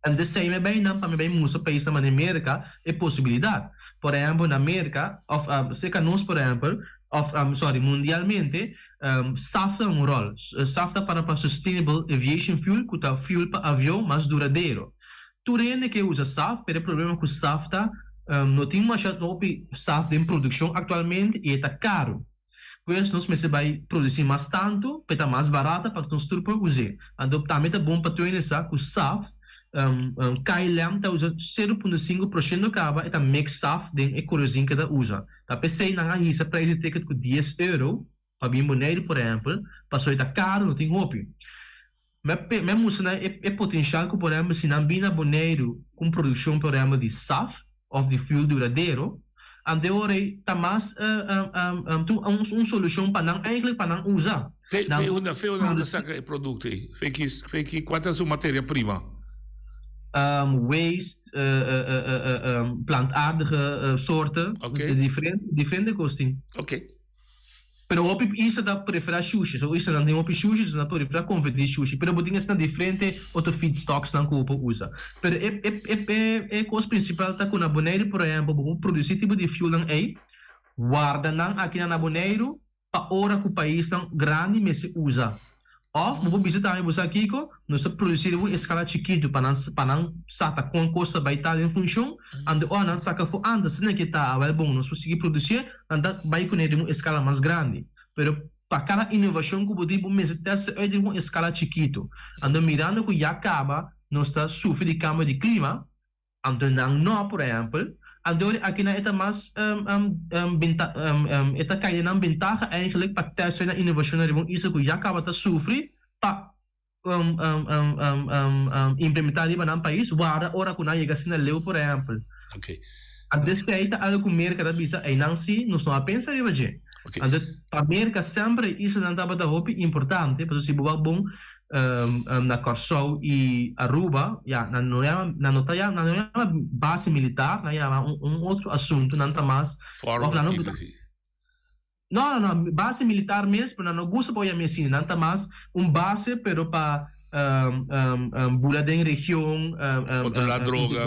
En desei mi bai nan pa mi bai mustra paisnan manera Merka e posibilidat. Por ehèmpel na Merka òf serka nos por ehèmpel òf sorry mundialmente saf ta un ròl. Saf ta para pa Sustainable Aviation Fuel ku ta fuel pa avion mas duradero. Tur hende ke usa saf, pero e problema ku saf ta no tin masha hopi saf den produkshon aktualmente i e ta karu. Pues nos mester bai produsí mas tantu pa e ta mas barata pa nos tur por us'é. Anto tambe ta bon pa tur hende sa ku saf, KLM ta usa 0.5 porshento kaba e ta mix saf den e kerosene ku e ta usa. Ta p'esei nan a hisa prijs di ticket ku dies euro pa bin Boneiru por ehèmpel, pasobra e ta karu no tin hopi. Mi a mustra nan e potenshal ku por ehèmpel si nan bin na Boneiru ku un produkshon por ehèmpel di saf òf di fuel duradero, anto e ora ei ta mas un solushon pa nan eigentlik pa nan usa. Fe unda fe unda nan ta saka e produkto ei? Fe ki fe ki kua ta su materia prima? Waste, plantaardige soorten, diferente kos tin. Pero hopi isla ta prefera shushi, so islanan tin hopi shushi, so nan ta prefera konverti shushi. Pero bo tin esnan diferente otro feedstocks-nan ku bo por usa. Pero e e e e e kos prinsipal ta ku na Boneiru por ehèmpel bo por produsí tipo di fuelnan ei, warda nan akinan na Boneiru pa ora ku paisnan grandi mester usa. Òf bo por bisa tambe bo sa kiko, nos ta produsí riba un eskala chikitu pa nan pa nan sa ta kon kos ta bai ta den funshon, anto ora nan saka for antes asina ke ta awel bon nos por sigui produsié, nan ta bai kuné riba un eskala mas grandi. Pero pa kada inovashon ku bo tin bo mester tèst uit riba un eskala chikitu. Anto mirando ku ya kaba nos ta sufri di kambio di klima, Anto nan no, por ehempel, anto ora akinan e ta mas e ta kai den nan bentaha eigenlijk pa test nan innovacionnan riba un isla ku ya kaba ta sufri pa implementa riba nan pais warda ora ku nan yega asina leu por ehempel. Anto esei ta algo ku Merka ta bisa einan si nos no a pensa riba dje. Anto pa Merka semper e islanan tabata hopi importante pasobra si bo wak bon na Kòrsou i Aruba, ya, nan no yama, nan no ta yama, nan no yama base militar, nan yama un un otro asuntu, nan ta mas, Forma òf nan no sí, sí, sí. No, no, no, base militar mes, pero nan no gusta pa yam'é asina, nan ta mas un base pero pa bula den region, Kontrolá droga.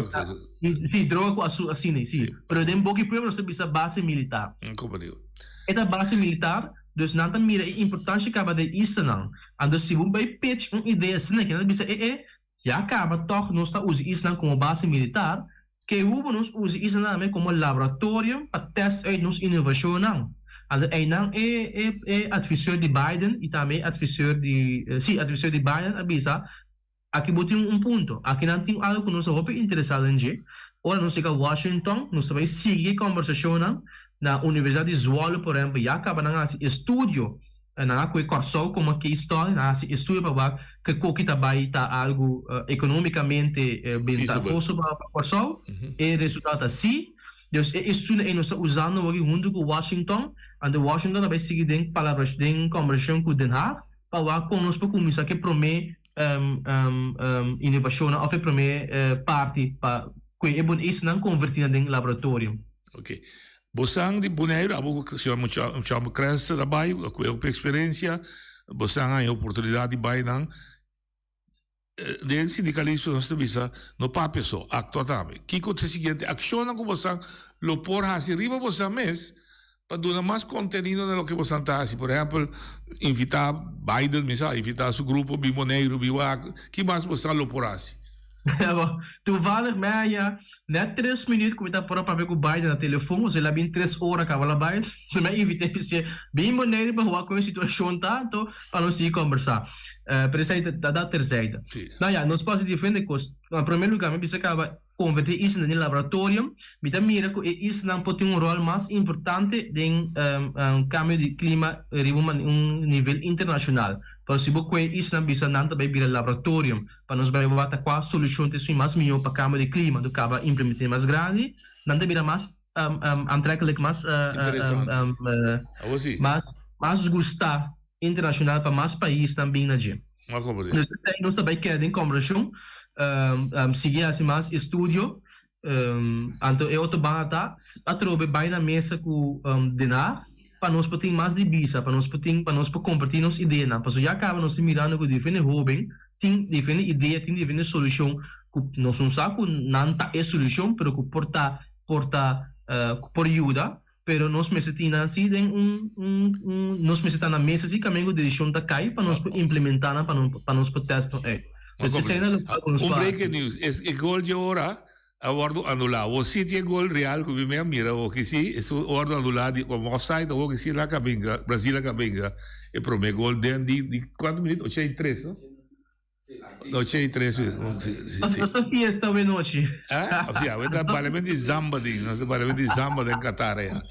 Sí, droga ku asu asina, sí. Pero den boki pueblo nos ta bisa base militar. Komprendido. E ta base militar, dus nan ta mira e importansha kaba den islanan. Anto si bo bai pitch un idea asina aki, nan ta bisa, e e, ya kaba tòg nos ta usa islan komo base militar, ke hubo nos usa islan tambe komo laboratorium pa tèst uit nos inovashonnan. Anto einan e e e adviseur di Biden i tambe e adviseur di, si, adviseur di Biden a bisa, Aki bo tin un punto. Aki nan tin algu ku nos ta hopi interesá den dje. Ora nos yega Washington, nos ta bai sigui e kòmbersashonnan. Na Universidat di Zwolle, por ehèmpel, ya kaba nan hasi estudio. Nan a kohe Kòrsou komo case study, nan a hasi estudio pa wak ke koki ta bai ta algu ekonómikamente bentahoso pa Kòrsou. E resultado ta sí. Dus e estudio ei nos ta usando awor huntu ku Washington. Anto Washington ta bai sigui den palabra den kòmbersashon ku Den Haag pa wak kon nos por kuminsá ku e promé inovashonnan òf e promé parti pa ku e bon isnan konvertí nan den laboratorio. Ok. Bosan di Boneiru, abo ku señor Muchamba Crester a bai ku e hopi eksperensia, bosan haña oportunidat di bai nan. Den sindikalismo nos ta bisa no papia so, aktua tambe. Kiko ta e siguiente akshonnan ku bosan lo por hasi riba bosan mes Pa duna mas kontenido na loke bosan ta hasi. Por ehèmpel, invitá Biden, mi sa, invitá su grupo bin Boneiru, bin wak. Ki mas bosan lo por hasi? Toevallig meia, net tres minuut ku mi ta por a papia ku Biden na telefon, pasobra el a bin tres ora kaba la bai, mi a invit'é bis'é, bin Boneiru pa wak kon e situashon ta, anto pa nos sigui kòmbersá. Pero esei ta dat terzijde. Nou ja, nos por hasi diferente kos. Na promé lugá mi bisa kaba konvertí e isla den laboratorium, mi ta mira ku e islanan por tin un ròl mas importante den kambio di klima riba un nivel internashonal. Pasobra si bo kue e islanan bisa nan ta bai bira laboratorium pa nos bai wak kua solushon ta esun mas mihó pa kambio di klima, anto kaba implement'é mas grandi, nan ta bira mas aantrekkelijk, mas mas gustá internashonal pa mas paisnan bin na dje. Dus esei nos ta bai keda den kombershon, sigui hasi mas estudio, anto e otro banda ta atrobe bai na mesa ku Den Haag pa nos por tin mas di bisa, pa nos por tin, pa nos por kompartí nos ideanan, pasobra ya kaba nos ta mirando ku diferente hóben tin diferente idea, tin diferente solushon ku nos no sa ku nan ta e solushon, pero ku por ta, por ta, ku por yuda. Pero nos mester tin nan si den un un un nos mester ta na mesa si kaminda ku desishon ta kai pa nos por implementá nan pa nos pa nos por tèst nan uit. Pues esei na lokual ku nos Un por breaking hasi. news, es e gol dje ora a wòrdu anulá. Bo si tin e gol real ku mi mi a mira awoki si, esun wòrdu anulá di komo offside awoki si la kabinga, Brazil a kabinga e promé gol den di di kuantu minüt? 83 no? 83 sí, sí, sí. Nos fiesta awe nochi. Eh? Ja, we ta parliament di zamba ding. Nos ta parliament di zamba den Qatar ya.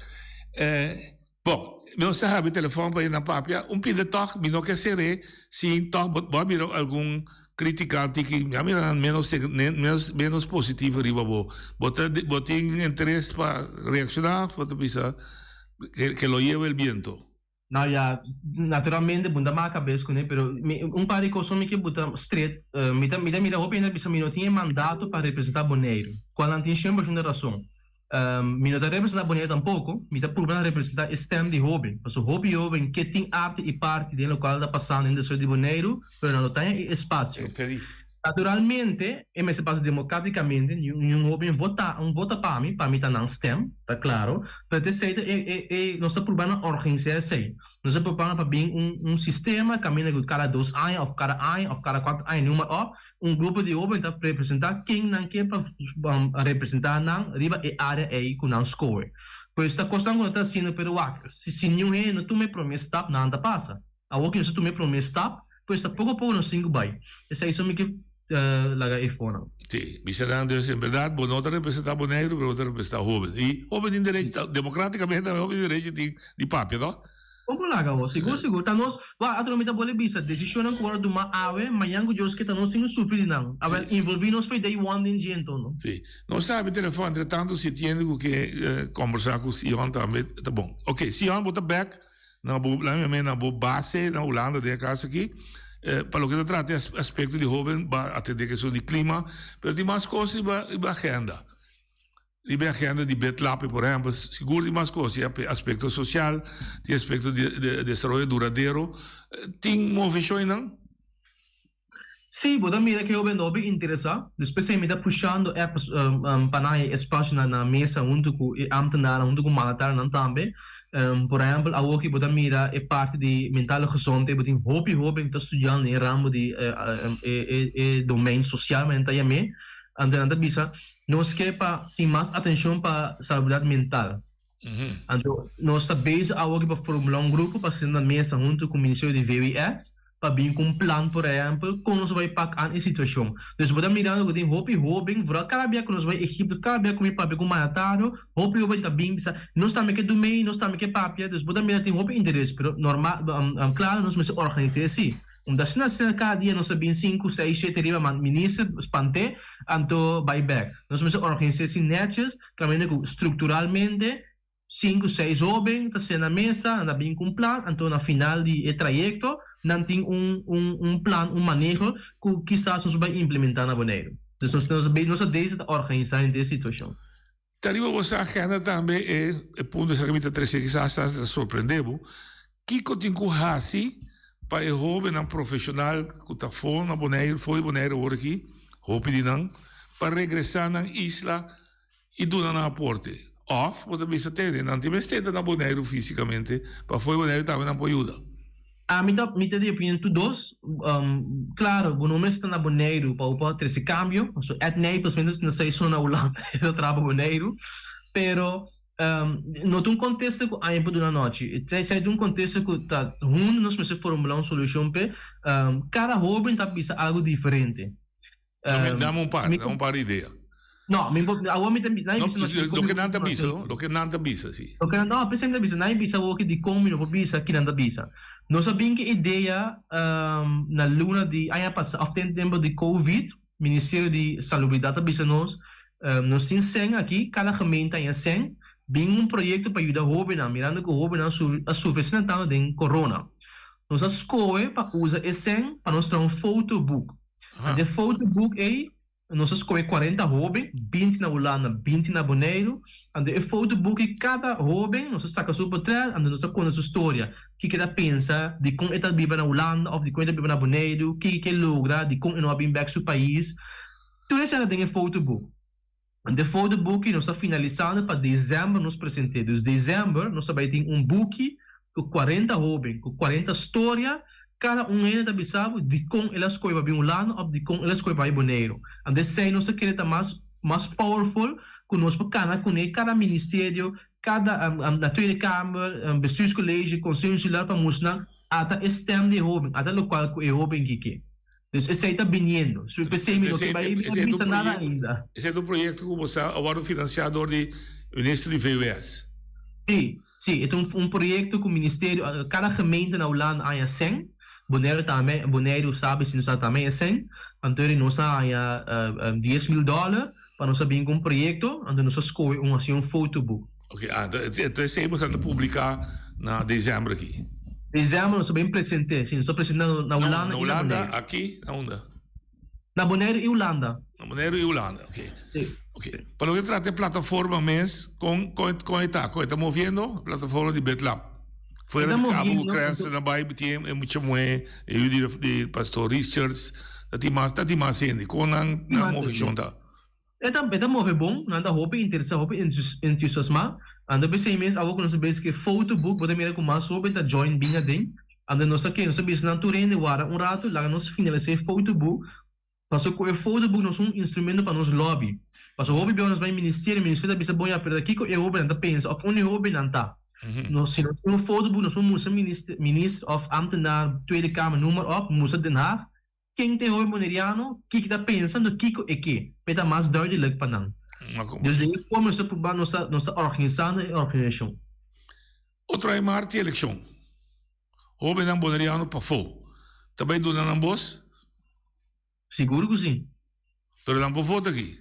Eh, bon, nos ta habri telefon pa na papia. Un pide toch, mi no ke seré sin toch bo, bo a mira algun critica tiki, mi a mira nan menos menos menos positivo riba bo. Bo ta bo tin interes pa reacciona of bo ta bisa que, que lo lleve el viento? Nou ya, naturalmente bo no ta maka kabes kuné, pero mi un par di kos mi ke buta stret. Mi ta mi ta mira hopi hende a bisa mi no tin e mandato pa representá Boneiru, kual nan tin shen por shento rason. Mi no ta representá Boneiru tampoko, mi ta purba na representá e stèm di hóben, pasobra hopi hóben ke tin arte i parti den lokual ta pasando den desaroyo di Boneiru, pero nan no ta haña e espasio. Naturalmente, e mester pasa democraticamente, niun hoben vota, un vota pa mi, pa mi ta nan stem, ta claro, pero ta esey ta e, e, e, nos ta purba na organisa esey. Nos ta purba pa bin un, un sistema caminda cu cada dos aña of cada aña of cada cuatro aña, noem maar op, un grupo di hoben ta representa ken nan ke pa representa nan riba e area ey cu nan scohe. Pues ta cosnan cu nos ta haciendo, pero wak, si, si niun hende no tuma e prome stap, nan ta pasa. Awor ku nos a tuma e promé stap, pues ta poko poko nos tin ku bai. Esei so mi ke laga e fonan. Sí, bisa nan dus en berdad bo no ta representa Boneiru pero bo ta representa hoben. I hoben tin derecho, democraticamente tambe hoben tin derecho tin di papia no? Kon bo laga bo? Sigur sigur. Ta nos, wak atro mi ta bole bisa, desishonnan ku wòrdu tuma awe, mañan ku Dios ke ta nos tin ku sufri di nan. Awel involví nos for day one den dje enton no. Sí. Nos sabi telefòn entre tanto si tiene ku ke kombersá ku Sion tambe ta bon. Ok, Sion bo ta bèk. Na bo, laat me na bo base na Hulanda den e caso aki, eh, pa loke ta trata e aspecto di hoben, ba atende cuestion di clima, pero tin mas cos riba, riba agenda. Riba e agenda di Bet Lape, por ehempel, sigur tin mas cos, tin aspecto social, tin aspecto di, di desaroyo duradero, tin moveshonnan? Sí, bo ta mira ku e hoben hopi interesá. Despues ei mi ta pushando app pa nan haña espasio na na mesa huntu ku e ámtenarnan, huntu ku mandatarionan tambe. Por ehèmpel, awoki bo ta mira e parti di mentale gezondheid, bo tin hopi hoben ku ta studiando den e ramo di e e domein sosial men ta yam'é. Anto nan ta bisa, nos ke pa tin mas atenshon pa salubridat mental. Anto nos ta bezig awoki pa formula un grupo pa sinta na mesa huntu ku Ministerio di VWS pa bin ku un plan por ehèmpel kon nos bai pak an e situashon. Dus bo ta mirando ku tin hopi hóben, vooral kada bia ku nos bai Egipto, kada bia ku mi papia ku mandatario, hopi hóben ta bin bisa nos tambe ke dumei, nos tambe ke papia, dus bo ta mira tin hopi interes, pero normal klaro nos mester organis'é si. Un ta asina asina cada dia nos ta bin sinku, seis, shete riba man minister spant'é anto bai bek. Nos mester organis'é si netjes kaminda ku strukturalmente sinku, seis hoben ta sena mesa, nan ta bin ku un plan anto na final di e trayekto nan tin un un un plan, un maneho ku kisas nos bai implementá na Boneiru. Dus nos nos ta desi ta organisá henter e situashon. Ta riba boso agenda tambe e e punto esaki mi ta trece kisas ta sorprende bo, kico tin cu haci pa e hobennan profesional cu ta for na Boneiru, for di Boneiru awor aki, hopi di nan, pa regresa nan isla y duna nan aporte? Of bo ta bisa tende, nan tin mester ta na Boneiru fisicamente, pa for di Boneiru tambe nan por yuda. Ami ta mi ta di opinion tur dos. Claro, bo no mester ta na Boneiru pa bo por trece cambio. Pasobra Ed Nijpels mientras na seis na Hulanda e ta traha pa Boneiru. Pero no ta un contesta cu aña por duna anochi. Esei ta un contesta cu ta hunto nos mester formula un solucion p'e. Cada hoben ta bisa algo diferente. Dame un par, dame un par di idea. No, mi bo, awor mi ta bisa, no, loke nan ta bisa, no? Loke nan ta bisa, si. Loke nan, no, p'esei mi ta bisa, nan bisa awor ki dikon mi no por bisa ki nan ta bisa. Nos a bin ku e idea na luna di aña pasa, òf den tempu di covid, Ministerio di Salubridat a bisa nos, nos tin sèn aki, kada gemeente haña sèn, bin un proyekto pa yuda hóbennan, mirando ku hóbennan a sufri asina tantu den corona. Nos a skohe pa usa e sèn pa nos traha un fotoboek. Den fotoboek ei nos a skohe 40 hoben, 20 na Hulanda, 20 na Boneiru. Anto e fotoboek ei kada hoben nos a saka su portret, anto nos a konta su storia. Kiko e ta pensa, dikon e ta biba na Hulanda òf dikon e ta biba na Boneiru, kiko e ke logra, dikon e no a bin bèk su pais. Tur esei ta den e fotoboek. De fotoboeki nos ta finalisando pa december nos presente. Dus december nos ta bay tin un buki cu 40 hoben, cu 40 storia, cada un hende ta bisa bo dicon el a scoge pa bin Hulanda of dicon el a scoge pa bay Boneiru. Anto esey nos ta kere ta mas mas powerful cu nos por cana cune cada ministerio, cada na Tweede Kamer, Bestuurscollege, Conseho Insular pa mustra nan ata e stem di e hoben, ata locual cu e hoben kikke. Dus esei ta biniendo. Su p'esei mi no ke bai bisa nada ainda. Esei ta un proyekto ku bo sa a wòrdu finansiá dor di minister di VWS? Sí, sí. E ta un proyekto ku ministerio, kada gemeente na Hulanda a haña sèn. Boneiru tambe, Boneiru sabi si nos a tambe haña sèn. Anto eri nos a haña 10.000 dòler pa nos a bin ku un proyekto, anto nos a skohe un hasi un fotoboek. Ok, anto esei bo sa ta publiká na desèmber aki? Desèmber nos ta bin present'é, si nos ta presentá na Hulanda i na Boneiru. Na Hulanda, aki, na unda? Na Boneiru i Hulanda. Na Boneiru i Hulanda, ok. Si. Ok, pa loke trata e plataforma mes, kon kon kon e ta? Kon e ta moviendo? Plataforma di BitLab. Fuera di cabo ku Cranston a bai tin e mucha muhé, e yu di di pastor Richards, ta tin mas ta tin mas hende. Kon nan nan movishon ta? E ta e ta move bon, nan ta hopi interesá, hopi entusiasmá. Anto p'esei mes awor ku nos a bezig ku e fotoboek, bo ta mira ku mas hoben ta join bin aden. Anto nos ta ke nos ta bisa nan tur hende wara un ratu, laga nos finalisá e fotoboek, pasobra ku e fotoboek nos un instrumento pa nos lobby. Pasobra hopi bia nos bai ministerio, ministerio ta bisa bon ya, pero ta kiko e hobennan ta pensa òf unda e hobennan ta. Nos si nos tin un fotoboek nos por mustra minister minister òf ambtenaar, Tweede Kamer, noem maar op, mustra Den Haag, Ken ta e hoben boneriano? Kiko ta pensa no kiko e ke? P'e ta mas duidelijk pa nan. Dus den e forma nos ta proba nos ta nos ta organisando e organisashon. Otro ai marti elekshon. Hobennan boneriano pafó ta bai duna nan bos? Sigur ku si. Pero nan por vota aki?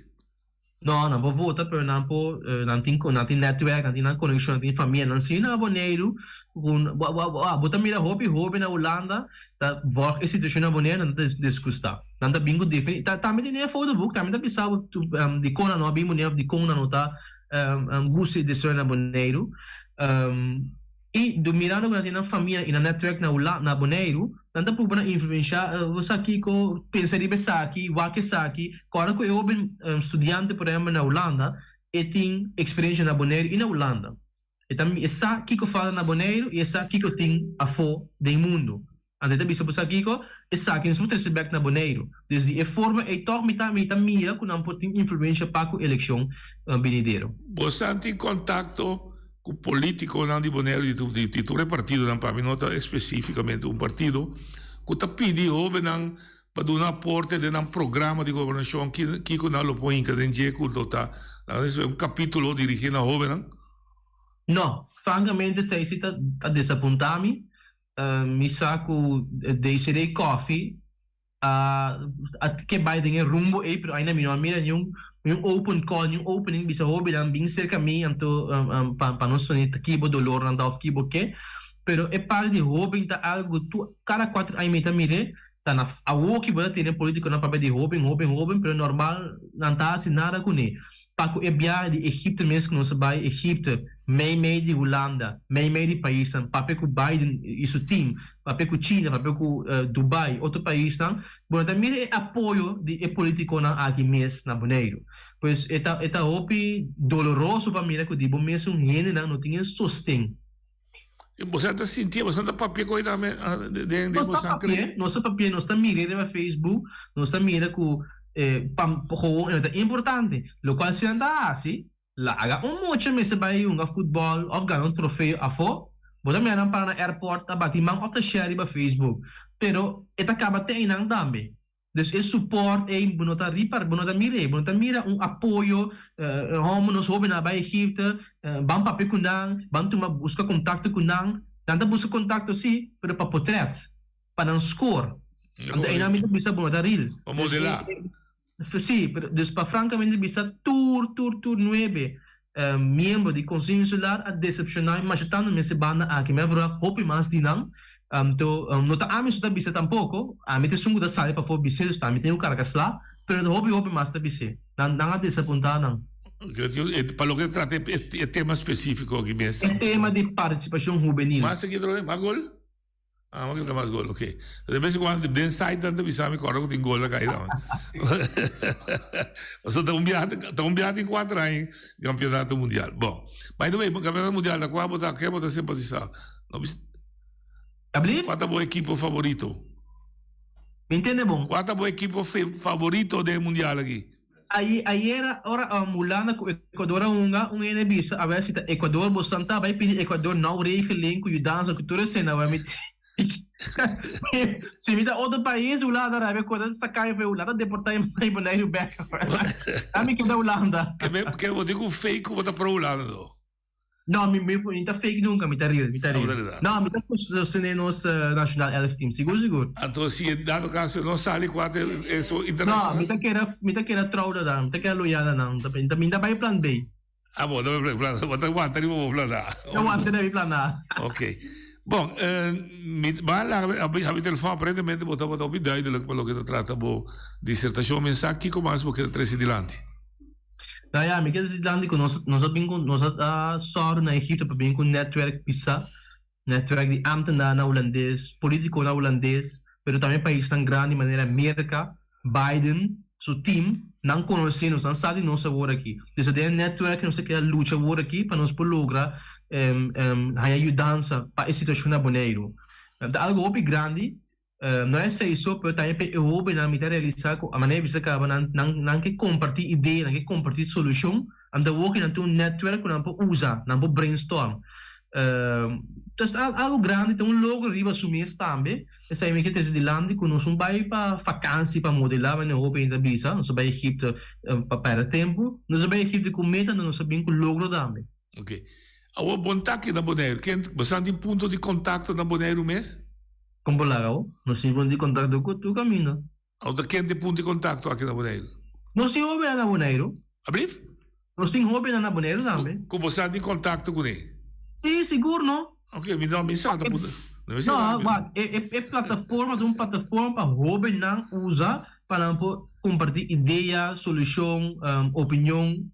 No, nan por vota, pero nan por, nan tin, nan tin netwerk, nan tin nan konekshon, nan tin famianan si na Boneiru, ku bo, bo, bo, bo ta mira hopi hoben na Hulanda ta vòg e situashon na Boneiru, nan ta disgustá. Nan ta bin ku diferente, ta tambe tin den e fotoboek, tambe ta bisa bo dikon nan no a bin Boneiru òf dikon nan no ta gusta e deseo na Boneiru. I do mirando ku nan tin nan famia i nan netwerk na Hula, na Boneiru, nan ta purba na influenshá, bo sa kiko, pensa riba esaki, wak esaki. Kòrda ku e hoben studiante por ehèmpel na Hulanda, e tin eksperensha na Boneiru i na Hulanda. E ta e sa kiko falta na Boneiru i e sa kiko tin afó den mundu. Anto e ta bisa bo sa kiko, esaki nos por trese bèk na Boneiru. Dus di e forma ei tòg mi ta mi ta mira ku nan por tin influensha pa ku elekshon binidero. Bosan tin kontakto ku politikonan di Boneiru di di tur e partidonan, pa mi no ta espesífikamente un partido, ku ta pidi hóbennan pa duna aporte den nan programa di gobernashon, kiko nan lo por hinka den dje ku lo ta un kapítulo dirigí na hóbennan? No, frankamente esei si ta desapuntá mi. Mi sa ku Desiree Coffie a a ke bai den e rumbo ei pero ainda mi no a mira niun niun open call niun opening bisa hobennan bin serka mi anto pa pa nos tene ki bo dolornan ta of ki bo ke pero e parti di hoben ta algu ku tur kada kuater aña mi ta mir'é ta na awoki bo ta tene politikonan papia di hoben hoben hoben pero normal nan ta hasi nada kuné Pa ku e biahe di Egipto mes ku nos a bai Egipto, mei mei di Hulanda, mei mei di paisnan, papia ku Biden i su team, papia ku China, papia ku Dubai, otro paisnan, bo no ta mira e apoyo di e politikonan aki mes na Boneiru. Pues e ta e ta hopi doloroso pa mira ku di bo mesun hendenan no tin e sosten. Boso ta sintié, boso ta papia ku tambe den Nos ta papia, nos ta papia, nos ta mira riba Facebook, nos ta mira ku pa gewoon e ta importante. Lokual si nan ta hasi, laga un mucha mester bai hunga futbòl òf gana un trofeo afó, bo ta mira nan para na airport ta bati man òf ta share riba Facebook. Pero e ta kaba te einan tambe. Dus e support ei bo no ta ripar, bo no ta mira ei, bo no ta mira un apoyo, homo nos hobennan a bai Egipto, ban papia ku nan, ban tuma buska kontakto ku nan. Nan ta buska kontakto si, pero pa potret, pa nan score. Anto einan mi ta bisa bo no ta real. Pa modela. Si, pero dus pa frankamente bisa tur tur tur nuebe miembro di Konseho Insular a desepshoná mi masha tantu mes e banda aki. Mi a verwagt hopi mas di nan. Anto, no ta ami su ta bisa tampoko. Ami ta esun ku ta sali pafó bis'é, dus ta ami tin ku karga sla. Pero ta hopi hopi mas ta bis'é. Nan nan a desapuntá nan. Pa loke ta trata e tema spesífiko aki mes. E tema di partisipashon hubenil. Mas aki trobe? Mas gol? Ah, ma ta mas gol, ok. De vez en cuando, den site dan ta bisa mi corda cu tin gol a cay tambe. Pasobra ta un biaha, ta un biaha tin cuatro aña campeonato mundial. Bon, by the way, campeonato mundial ta cua bo ta, ken bo ta simpatisa? No bis. Alblief? Cua ta bo equipo favorito? Mi ntende bon. Cua ta bo equipo favorito den mundial aki? Ayera ora Hulanda ku Ecuador a hunga, un hende a bisa awel si ta Ecuador bosan ta bai pidi Ecuador nou regeling ku yudansa ku tur esena awel mi si mi ta otro pais Hulanda rabia ku ta saka mi for Hulanda deporta mi bai Boneiru bek ami keda Hulanda. Ke bo tin ku fake ku bo ta pro Hulanda do? No, mi mi mi ta fake nunca, mi ta real, mi ta real. No, mi ta sostené nos nacional elf team, sigur sigur. Anto si en dado caso no sali cua ta eso internacional? No, mi ta keda mi ta keda trouw na nan, mi ta keda loyal na nan, mi ta mi ta bai plan B. Ah bo ta bai plan B, bo ta wanta riba bo plan A. Mi ta wanta riba mi plan A. Ok. Bon, mi a laga mi telefon aparentemente bo tabata hopi duidelijk pa loke ta trata bo disertacion, mi sa kico mas bo keda trece dilanti. Nou ja, mi ke disi dilanti ku nos nos a bin ku nos a sòru na Egipto pa bin ku netwerk pisá, netwerk di ámtenarnan hulandes, polítikonan hulandes, pero tambe paisnan grandi manera Merka, Biden, su team, nan konosé nos, nan sa di nos awor aki. Dus den e netwerk nos a keda lucha awor aki pa nos por logra haña yudansa pa e situashon na Boneiru. Ta algu hopi grandi. No esei so, pero tambe pa e hobennan mi ta realisa ku a manera bisa kaba nan nan nan ke kompartí idea, nan ke kompartí solushon, anto awor ke nan tin un netwerk ku nan por usa, nan por brainstorm. Entonces algu grandi ta un logro riba su mes tambe, esei mi ke trese dilanti ku nos no bai pa fakansi pa modelá manera hopi hende ta bisa, nos a bai Egipto pa pèrdè tempu, nos a bai Egipto ku meta anto nos a bin ku logro tambe. Ok. Awor bon ta aki na Boneiru. Ken, boso tin punto di kontakto na Boneiru mes? Kon bo laga bo? Nos tin punto di kontakto ku tur kaminda. Awor ta ken tin punto di kontakto aki na Boneiru? Nos tin hóbennan na Boneiru. Ablief? Nos tin hóbennan na Boneiru tambe. Ku boso tin kontakto kuné? Sí, sigur no. Ok, mi no mi sa ta punto. No, wak, e e plataforma ta un plataforma pa hóbennan usa pa nan por kompartí idea, solushon, opinion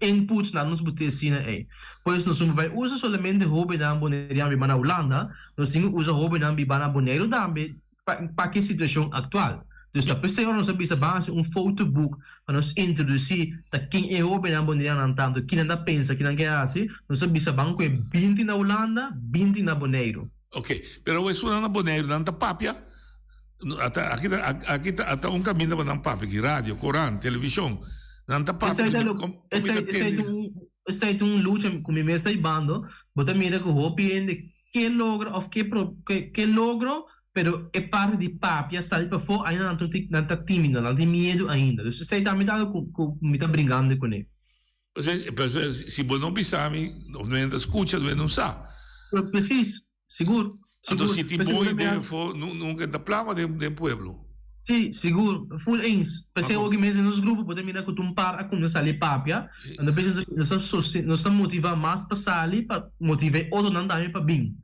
input nan nos bo tin asina ei. Pues nos no bai usa solamente hobennan boneriano biba na Hulanda, nos tin ku usa hobennan biba na Boneiru tambe pa pa ki situashon aktual. Dus ta p'esei ora nos a bisa ban hasi un fotoboek pa nos introdusí ta ken e hobennan bonerianonan ta, anto kinan ta pensa, kinan ke hasi, nos a bisa ban ku e binti na Hulanda, binti na Boneiru. Ok, pero esunnan na Boneiru nan ta papia? Ata aki ta aki ta ata un kaminda pa nan papia aki, radio, korant, televishon. Nan ta papia Esei ku ta mi lo kom mi esei ta esei tende. ta un esei ta un lucha ku mi mes ta hibando. Bo ta mira ku hopi hende ke logra òf ke pro ke ke logro, pero e parti di papia sali pafó ainda nan ta nan ta tímido, nan tin miedu ainda. Dus esei tambe ta algu ku ku mi ta bringando kuné. Pasobra si bo no bisa mi, no hende ta skucha, no hende no sa. Presis, sigur, Anto sigur. si tin P'esei bon bo ta idea mira. afó, nunka e ta plama den pueblo. Sí, sigur, full eens. P'esei oki mes den nos grupo bo ta mira ku ta un par a kuminsá sali papia. Anto p'esei nos ta sosten, nos ta motivá mas pa sali pa motivá e otronan tambe pa bin.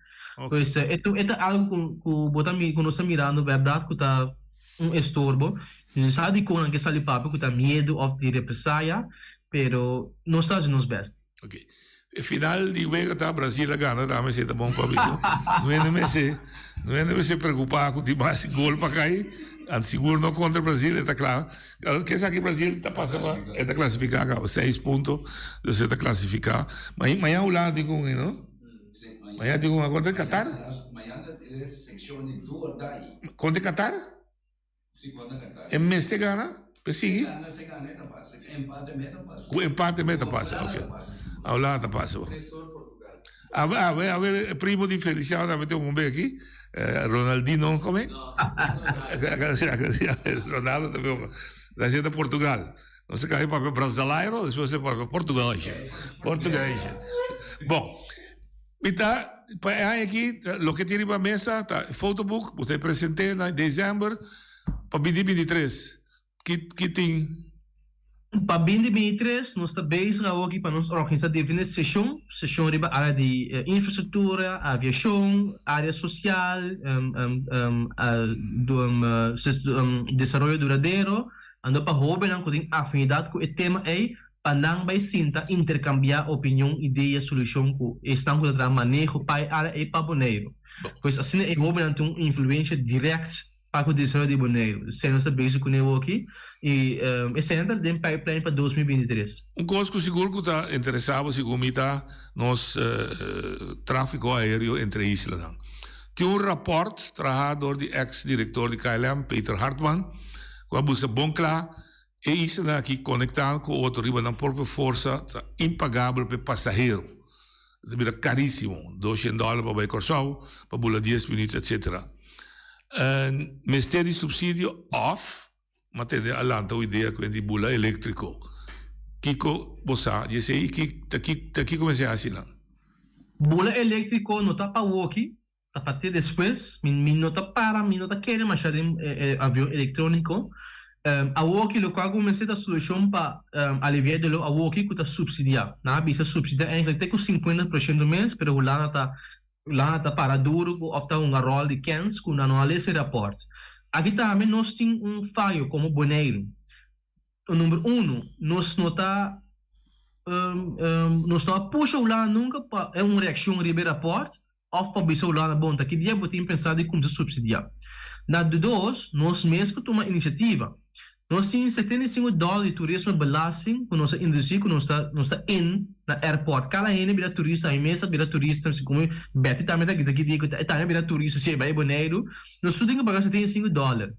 Pues e ta algu ku ku bo ta ku nos ta mirando bèrdat ku ta un estorbo. No sa dikon nan ke sali papia ku ta miedu òf di represaya, pero nos ta hasi nos bèst. Ok. E final di wega ta Brasil a gana tambe esei ta bon pa bisa. No hende mester no hende mester preocupa cu tin mas gol pa cay. Ant sigur no contra Brasil e ta cla. Ke esaki Brasil ta pasa pa e ta clasifica caba seis punto dus e ta clasifica. Mañana Hulanda tin con no? Mañana tin un kontra Qatar? Mañana e seccion di do or die. Kontra Qatar? Si, kontra Qatar. E mester gana pa e sigui? Si gana, si gana e ta pasa. Ku empate me ta pasa. Ku empate me ta pasa, ok. A Holanda ta pasa. A ver, a ver, a ver, primo di Feliciano tambe tin un homber aki. Ronaldinho, come? Ronaldo tambe. Nacido na Portugal. Nos a cambia papia Brasileiro, despues a papia Portugues. Portugues. Bon, mi ta, pa e aña aki, loke tin riba mesa ta e fotoboek, bo ta e presente na december pa binti binti tres. Ki, ki tin? Pa binti binti tres nos ta bezig awoki pa nos organisa diferente seshon, seshon riba area di infrastruktura, aviashon, area sosial, desaroyo duradero, Anto pa hóbennan ku tin afinidat ku e tema ei, pa nan bai sinta interkambiá opinion, idea, solushon ku esnan ku ta traha maneho pa e área ei pa Boneiru. Pues asina e hóbennan tin un influensha dirèkt pa ku desaroyo di Boneiru. Esei nos ta bezig kuné awoki i eseinan ta den pipeline pa 2023. Un kos ku sigur ku ta interesá bo segun mi ta nos tráfiko aéreo entre islanan. Tin un rapòrt trahá dor di eks direktor di KLM, Peter Hartman, ku a buska bon kla e islanan aki konektá ku otro riba nan propio forsa ta impagabel pa e pasahero. Ta bira karísimo, doshen dòler pa bai Kòrsou, pa bula dies minüt etsetera. Mester di supsidio òf m'a tende a lanta un idea ku di bula eléktriko. Kiko bo sa di esei i ki ta kiko mester hasi nan? Bula eléktriko no ta pa woki, Ta pa te despues, mi mi no ta para, mi no ta kere masha den e avion electronico. Awoki locual cu mester ta solucion pa alivia e dolor awoki cu ta subsidia. Nan a bisa subsidia eigenlijk te cu cincuenta por ciento mes, pero Hulanda ta Hulanda ta para duro cu of ta hunga rol di kens cu nan no a lesa e rapport. Aki tambe nos tin un fayo como Boneiru. Number uno, nos no ta nos no a pusha Hulanda nunca pa e un reaccion riba e rapport of pa bisa Hulanda bon ta ki dia bo tin pensa di cuminsa subsidia. Na di dos, nos mes cu tuma iniciativa. Nos tin 75 dollar di turismo belasting cu nos a introduci cu nos ta nos ta in na airport. Cada hende bira turista, ami mes a bira turista, si como Betty tambe ta kita ki dia cu e tambe a bira turista si e bay Boneiru. Nos tur tin cu paga 75 dollar.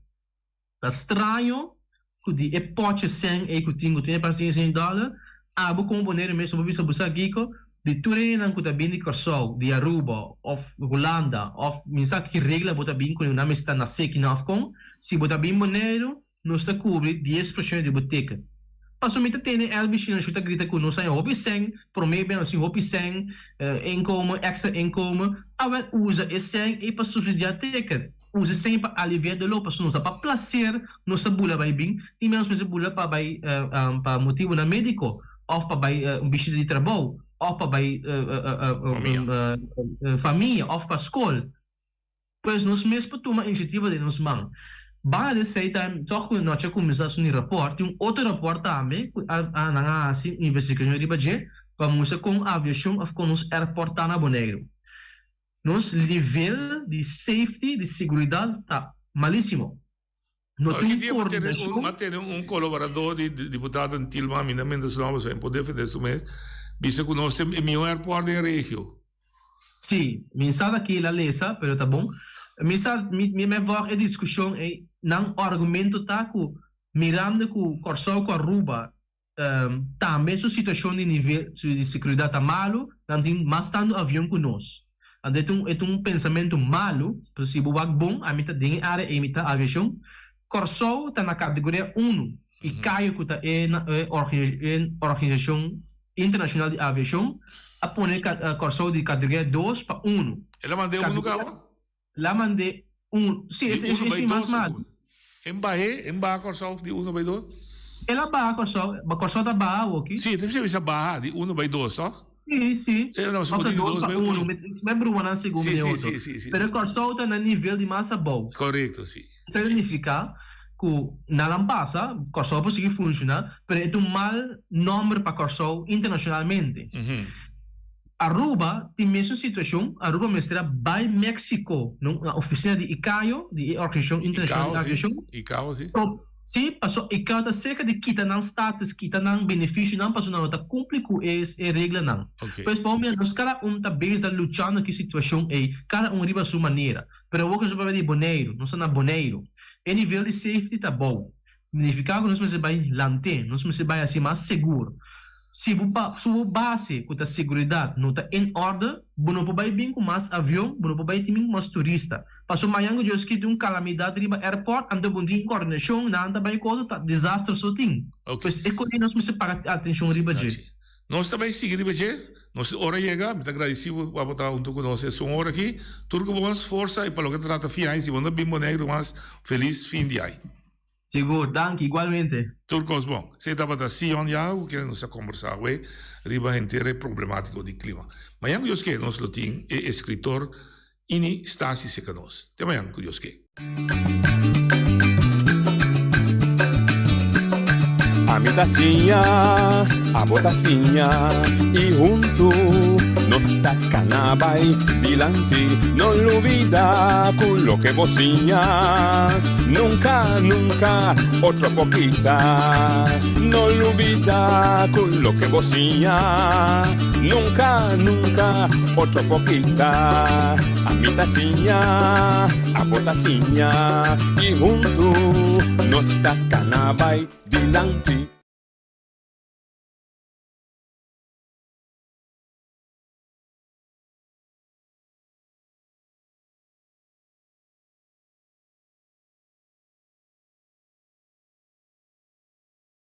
Ta straño cu di e poche cen ey cu tin cu tin e pa 100 dollar, abo como Boneiru mes no por bisa bo sa kico, di tur hendenan cu ta bin di Corsou, di Aruba of Hulanda of mi sa ki regla bo ta bin cu nan mester ta na seki of con, si bo ta bin Boneiru nos ta cubri dies por ciento di bo ticket. Pasobra mi ta tene Elby Shinanshu ta grita cu nos haña hopi cen, prome bia nos tin hopi cen, inkomen, extra inkomen, awel usa e cen ey pa subsidia ticket. Usa esei pa aliviá doló, pasobra nos ta pa plaser nos ta bula bai bin, tin bia nos mester bula pa bai pa motibunan médiko, òf pa bai un bishita di trabou, òf pa bai famia, òf pa skol. Pues nos mes por tuma inisiativa den nos man. Banda di esei ta tòg ku nochi a kuminsá su ni rapòrt, tin un otro rapòrt tambe ku a nan a hasi un investigashon riba dje pa mustra kon aviashon òf kon nos airport ta na Boneiru. Nos nivel di safety, di seguridad ta malisimo. No tin un coordinacion. M'a tene un colaborador di diputado Tilma, mi no menta su nomber, so e por defende su mes, bisa cu nos tin e miho airport den e regio. Si, mi sa ta kila lesa, pero ta bon. Mi sa, mi mi volg e discusion ey, nan argumento ta cu mirando cu Corsou cu Aruba Tambe su situacion di nivel di securidad ta malo, nan tin mas tanto avion cu nos. Anto e ta un e ta un pensamento malo, pasobra si bo wak bon, ami ta den e area ei mi ta aviacion, Corsou ta na categoria uno y CAIO cu ta e e organisacion internacional di aviacion a pone Corsou di categoria dos pa uno. El a manda e uno caba? La mand'é un, sí, Di e uno bai e mas dos malo. segun. En bah'é, en baha Kòrsou di uno bai dos? El a baha Kòrsou, ma Kòrsou ta baha awoki. Sí, ta bisa bisa baha di uno bai dos, tòg? Sí, sí. E no, Òf segun ta di dos dos pa bai uno, uno. mi mi bruma nan segun Sí, mi sí, otro. sí, sí, sí. Pero Kòrsou ta na nivel di mas abou. Korekto, sí. Esei signifiká ku nan a pasa, Kòrsou por sigui funshoná, pero e ta un mal nòmber pa Kòrsou internashonalmente. Aruba tin mesun situacion, Aruba mester a bay Mexico na un oficina di ICAO, di e Organisacion Internacional di Aviacion, ICAO, si. Sí, paso ICAO ta cerca di kita nan status, kita nan beneficionan paso nan no ta cumpli cu e e reglanan. Ok. Pues pa mira nos cada un ta bezig ta luchando cu e situacion ey, cada un riba su manera. Pero awor cu nos a papia di Boneiru, nos ta na Boneiru. E nivel di safety ta abou. Nifica cu nos mester bay lante, nos mester bay haci mas segur. Si bo ba su bo base cu ta seguridad no ta en orde, bo no por bay bin cu mas avion, bo no por bay tin bin cu mas turista. Paso mañan cu Dios kit un calamidad riba airport, anto bo no tin coordinacion, nan ta bay cu otro, ta desaster so tin. Ok. Pues e cos nos mester paga atencion riba dje. Danki. Nos ta bay sigui riba dje. Nos ora yega, mi ta agradeci bo pa bo ta hunto cu nos esun ora aki. Tur cu bo forsa y pa loke ta trata fin aña, si bo no bin Boneiru mas, feliz fin di aña. Sigur, danki, igualmente. Tur kos bon. Esei tabata Sion Yago ku kende nos a kombersá awe riba henter e problemátiko di klima. Mañan ku Dios ke nos lo tin e eskritor Ini Stasi serka nos. Te mañan ku Dios ke. Ami ta siña, abo ta siña y huntu nos ta cana bay dilanti. No lubida cu loke bo siña nunca, nunca otro por kita. No lubida cu loke bo siña nunca, nunca otro por kita. Ami ta siña, abo ta siña y huntu nos ta cana bay dilanti.